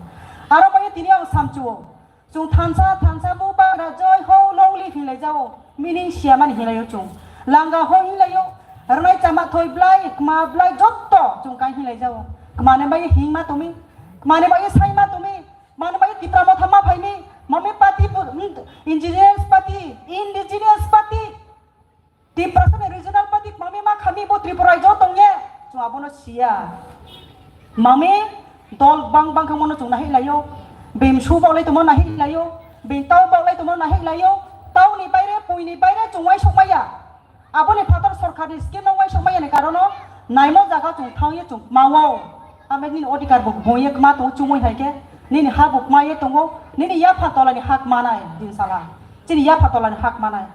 Aro bai tini ang samchu o. Chung thansa, thansa, bubagra, joi ho, long live hinlai jao. Meaning siya mani hinlai o chung. Langa ho hinlai o. Rwnai chama thoi blai, kma blai, jotto chung kai hinlai jao. Kma ne bai hing ma tumi. Kma ne bai sai ma tumi. Kma ne bai Tipra Motha ma phai mi. Mami party bu, hmm, indigenous party, indigenous party. Tiprasa ni regional party mami ma khami bo Tripura rajyo tongye. Chung abono siya. Mami dol bang bang khamo no chung nahi layo. Bim su bok lai tongmo nahi layo. Bim tau bok lai tongmo nahi layo. Tau ni baire, pui ni baire chung wai sok maya. Aboni phatar sarkar ni scheme no wai sok maya ni karono naimo jaga chung thangye chung mawo. Ame nini odhikar bo boye kma tong chumui hai khe. Nini ha bo kma ye tongo. Nini yapha tola ni hak manai din sala. Chini yapha tola ni hak manai.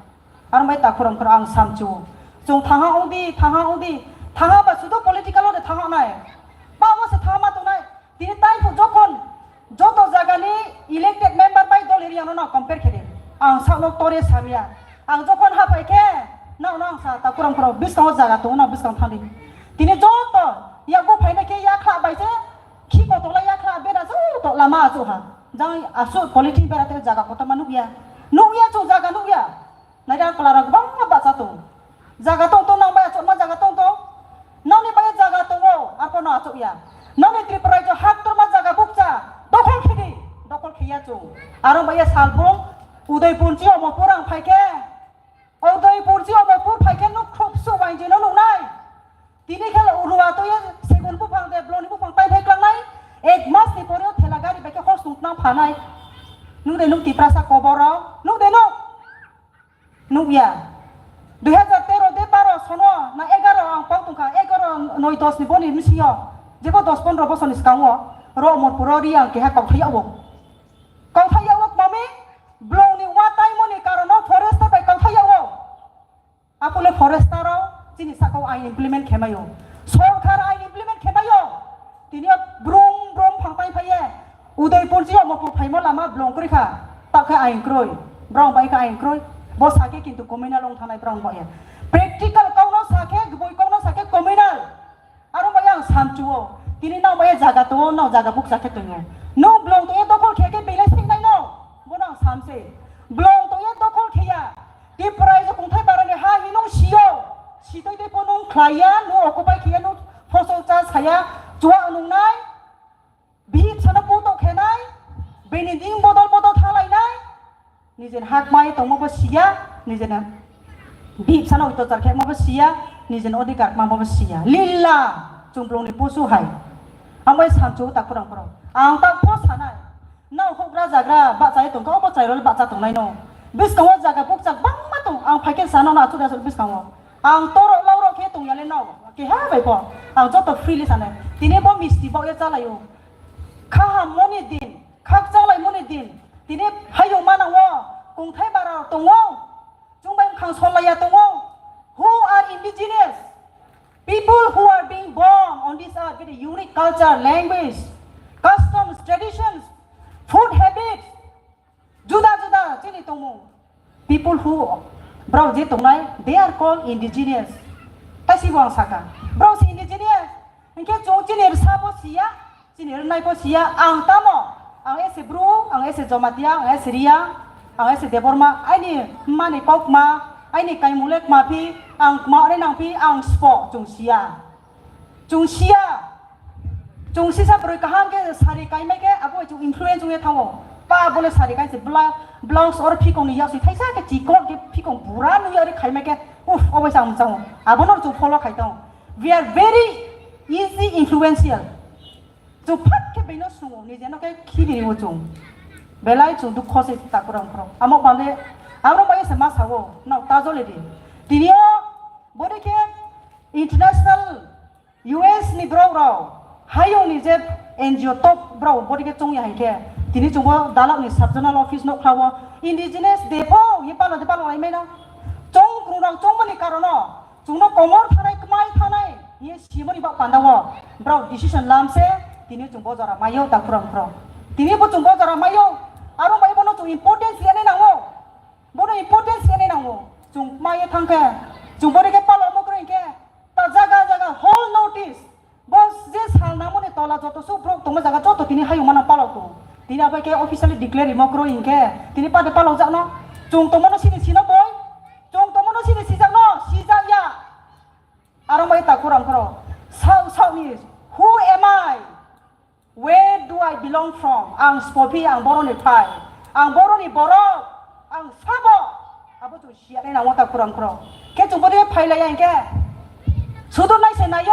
Aro bai takhurang khurang ang samchu. Chung thaha udi, thaha udi, thaha ba sudo political ode thaha nai. Ba mo se thaha ma tongnai. Tini tai phu jokhon joto jaga ni elected member bai dol area no na compare khe de. Ang sa no tore samya. Ang jokhon ha phai khe na no ang sa takhurang khurang biskang o jaga tongo na biskang thangdi. Tini joto ya go phai na khe ya khla bai se khi ko tola ya khla bera joto lama asu ha. Jang asu politics bera te jaga kotor ma nukya. Nukya chu jaga nukya. Naida kwlara kwbangma bacha tongo. Jaga tong tong nang bai achukma jaga tong tong. Nangni bai jaga tongo, arpano achukya. Nangni Tripura rajyo hak torma jaga bukcha. Dokhol khidi, dokhol khiya chung. Aro bai salbung Udaipur chi omo purang phaikhe. Udaipur chi omo pur phaikhe nuk khup su wainjino nungnai. Tini khel urua toye segun buphang de bloni buphang tai phai klangnai. Ek mas ni pore thela gari bai khe hos nukna phanai. Nuk de nuk Tiprasa koboro. Nuk de nuk. Nukya. Dui hajar tero de baro sono na egaro ang pau tongkha, egaro noi dos ni boni bisingo, jebo dos pondro bosor ni swkango, ro Omorpuro ri ang keha kauthai yago. Kauthai yago mami, blong ni wa taimo ni karono forester bai kauthai yago. Apole forester o chini sakao ain implement khemayo. Sorkar ain implement khemayo. Tini brum brum phang pai phaiye. Udaipur ji omo pur phaimo lama blong kri kha. Tao khe ain kroi. Brong bai kha ain kroi. Bo sake kintu communal ong thanai brong bai. Practical kau no sake, gboi kau no sake communal. Aro bai ang samchuo. Tini nang bai jaga tongo, nang jaga bukcha khe tongo. Nung blong tongo dokhol khe khe belai sing nai no. Bo nang samse. Blong tongo dokhol khe ya. Tipra rajyo kungthai barani ha hinung sio. Sitoi tei ponung khlaiya, nu occupy khiya, nu phosok cha saya, chua nungnai. Bihik sana puto khenai. Bini ding bodol bodol thalainai. Nijen hak mai tongmo bo siya, nijen bihik sana uto char khemo bo siya, nijen odhikar ma bo siya. Lila, chumplung ni pusu hai. Ang bai samchu ta kurang kurang. Ang ta pho sanai. Nao hokra jagra bahchai tongkha, obo chairol bahcha tongnai no. Bwskango jaga bukchak bangma tong, ang phaikhe sana no achuk achuk bwskango. Ang toro lauro khe tongya le no. Keha bai pho. Ang joto freely sanai. Tini bo misti bo ya chalaio. Khaham moni din, khak chalai moni din. Tini hayung mana wo, kungthai bara tongo. Chwng bai wngkhang sol laiya tongo. Who are indigenous? People who are being born on this earth with a unique culture, language, customs, traditions, food habits, juda juda chini tongmung. People who, borok je tongnai, they are called indigenous. Tei sibo ang saka, borok se indigenous. Hinkhe chwng chini rwsa bo siya, chini rwnai bo siya. Ang tamo, ang ese Bru, ang ese Jomatia, ang ese Riya, ang ese Debbarma, aini mani kok ma, aini kaimung le kma phi, ang kma ore nang phi, ang spo chwng siya. Chwng siya. Chwng sisa bwrwi kaham khe sari kaimai khe abo chwng influence wngwi thango. Pa bole sari kaise bla-, blouse or phikong ni yaksi thaisa khe chikon khe phikong bura nwi ore khaimai khe, uff, obo sa mwchang. Abono chwng follow khai tong. We are very easy influential. Chwng phat khe bino sungo, nijeno khe khibiri o chwng. Belai chwng dukho se takurang phro. Amo bande, amo bai se ma sawo, nao tajole di. Tinio, bode khe international U S ni borok rok, hayung ni je N G O top borok bode khe chwngya hai khe. Tini chwngbo dalak ni sub zonal office nok khlawo. Indigenous de pho, ye palo de palo lai meno. Chwng krung rok chwngmani karono. Chwngno komor thanai, kwmai thanai, hiye simoni bak pandao. Borok decision lamse, Tini chwng bo jora maio ta khurang khurang. Tini bo chwng bo jora maio. Aro bai bono chwng importance yanai nango. Bono importance yanai nango. Chwng maio thangkhe. Chwng bori khe palo mokro hinkhe. Ta jaga jaga whole notice. Bo je sal nangmani tola joto subrok tongma jaga joto tini hayung mana palo to. Tini abai khe officially declare imo kro hinkhe. Tini pade palo jakno. Chwng tongmano sini sino boi. Chwng tongmano sini sijakno. Sijak ya. Aro mai ta khurang khoro. Sao sao ni. Who am I? Where do I belong from? Ang spopi, ang boroni phai. Ang boroni borok. Ang sabo. Abo chwng siya nai nango ta khurang khoro. Khe chwng bodi phai laya hinkhe. Sudur nai se nayo.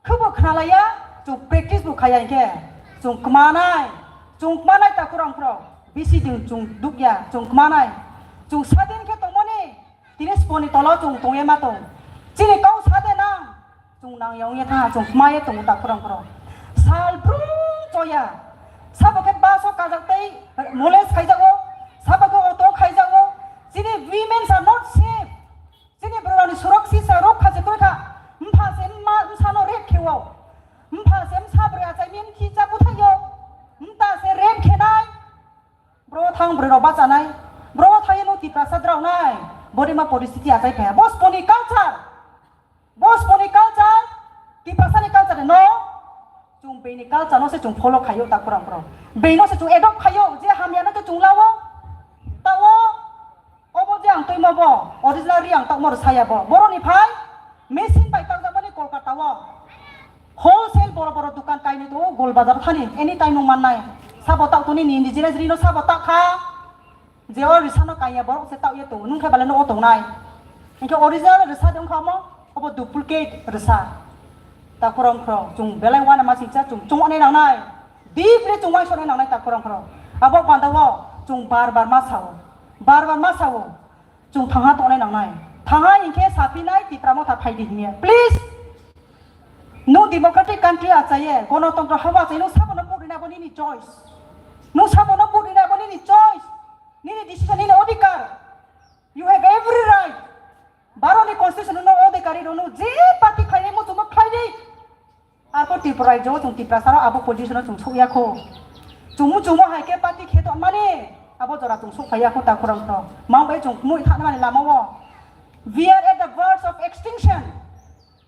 Khubo khnalaya. Chwng practice bo khaya hinkhe. Chwng kmanai. Chwng kmanai ta khurang khoro. Bisi ding chwng dukya. Chwng kmanai. Chwng sadin khe tongmani. Tini sponi tolo chwng tongye ma tong. Chini kau sade nang. Chwng nang yongye tha, chwng kmaye tongo ta khorang khorang. Sal brum choya. Sabo khe bus o kajak tei molest khaijago. Sabo khe auto khaijago. Chini women are not safe. Chini bororokni suroksita rok kha je koi kha. Mpha se mma msano rape khewo. Mpha se msa bwrwi achai mem khicha buthayo. Mta se rape khenai. Bro thang bwrwi rok bachanai. Bro thangye no Tiprasa drao nai. Bodi ma poristiti achai phaya. Bo sponi culture. Bo sponi culture. Tiprasa ni culture no. Chwng beini culture no se chwng follow khayo ta khorang khorang. Beino se chwng adopt khayo je hamya no to chwng lawo. Tawo. Obo je ang twimo bo. Original ri ang tamo saya bo. Boroni phai. Machine bai tangjak mani Kolkata o. Wholesale boro boro dukan kainwi tongo Gol Bazar thani, anytime nwng mannai. Sabo tak toni ni indigenous rino sabo tak kha. Je o risano kaiya borok se tak ye tongo, nwng khe bale no o tongnai. Hinkhe original risa de wngkha omo, obo duplicate risa. Ta khorang khorang, chwng belai wana ma singcha, chwng chwng anai nangnai. Deeply chwng waisonai nangnai ta khorang khorang. Abo panda o chwng bar bar ma sao, bar bar ma sao. Chwng thangha tongnai nangnai. Thangha hinkhe sapinai Tipra Motha phaidi hinya. Please! Nwng democratic country achaye, gonotontro habo achaye, nwng sabono vote rina abo nini choice. Nwng sabono vote rina abo nini choice. Nini decision, nini odhikar. You have every right. Bharot ni constitution no odhikari rok nwng je party khainai muchungma khaidi. Arpor Tripura rajyo o chwng Tiprasa rok abo position o chwng sokya kho. Chwngmu chwngmu hai khe party khe tongmani abo jora chwng sok phaiya kho ta khorang to. Mang bai chwng mui thangna mani lama o. We are at the verge of extinction.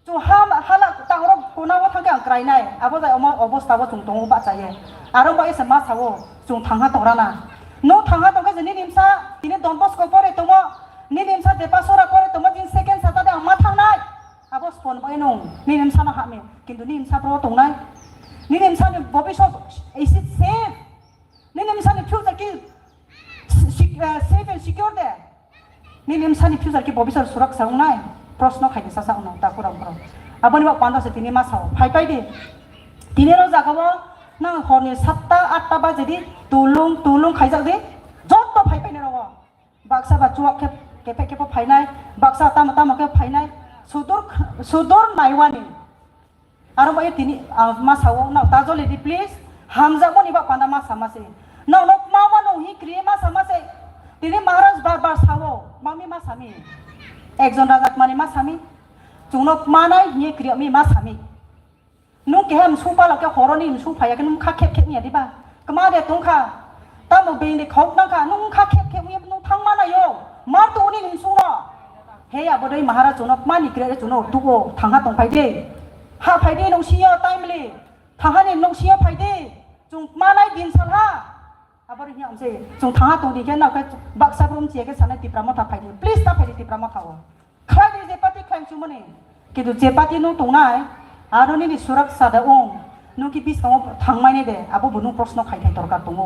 Chwng ha hala tangrok kona o thangkhe ang krainai. Abo jai omo obosta o chwng tongo bachaye. Aro bai se ma sao chwng thangha tongrana. No thangha tongkhe je nini msa tini Don Bosco pore tongo. Nini msa Depasora pore tongo, tini second Saturday ang ma thangnai. Abo spon bai nung, nini msano hamya, kintu nini msa bro tongnai. Nini msani bobisot, is it safe? Nini msani future ki si-, si-, eh, safe and secure de? Nini msani future ki bobisot suraksa wngnai? Proshno khaidi sasa wngno, ta khorang khorang. Aboni bo panda se tini ma sao, phai pai di. Tini ro jaga o nang horni satta atta baje di, tulung, tulung khaijak di, jotto phai pai ni ro o. Baksa ba chuak khe kephek khe pho phainai, baksa tamo tamo khe phainai, sudur, sudur naiwani. Aro bai tini, ah, ma sao, no, ta joli di, please, hamjakmani ba panda ma sama se. No, no, ma ma no hi kri ma sama se. Tini Maharaj bar bar sao, mami ma sami. Ekjon raja mani ma sami. Chwngno manai hi kri mi ma sami. Nwng keha msung palo khe horoni msung phaiya khe nwng kha khep khep ya diba? Kma de tong kha. Tamo being de khok nang kha, nwng kha khep khep ya nwng thang mana yo. Mar to uni msung no. He abo dei Maharaj chwngno mani kre chwngno tugo thangha tong phai de. Ha phai de nwng siyo timely. Thangha ni nwng siyo phai de. Chwng manai din sal ha. Abo ri hiya amse chwng thangha tong di khe na khe baksa brum chiya khe sanai Tipra Motha phai de. Please ta phai de Tipra Motha o. Khlai di je party khlaim chumani. Kintu je party no tongnai, aro nini surak sada ong, no ki biskango thangmani de, abo bo no proshno khai khai dorkar tongo.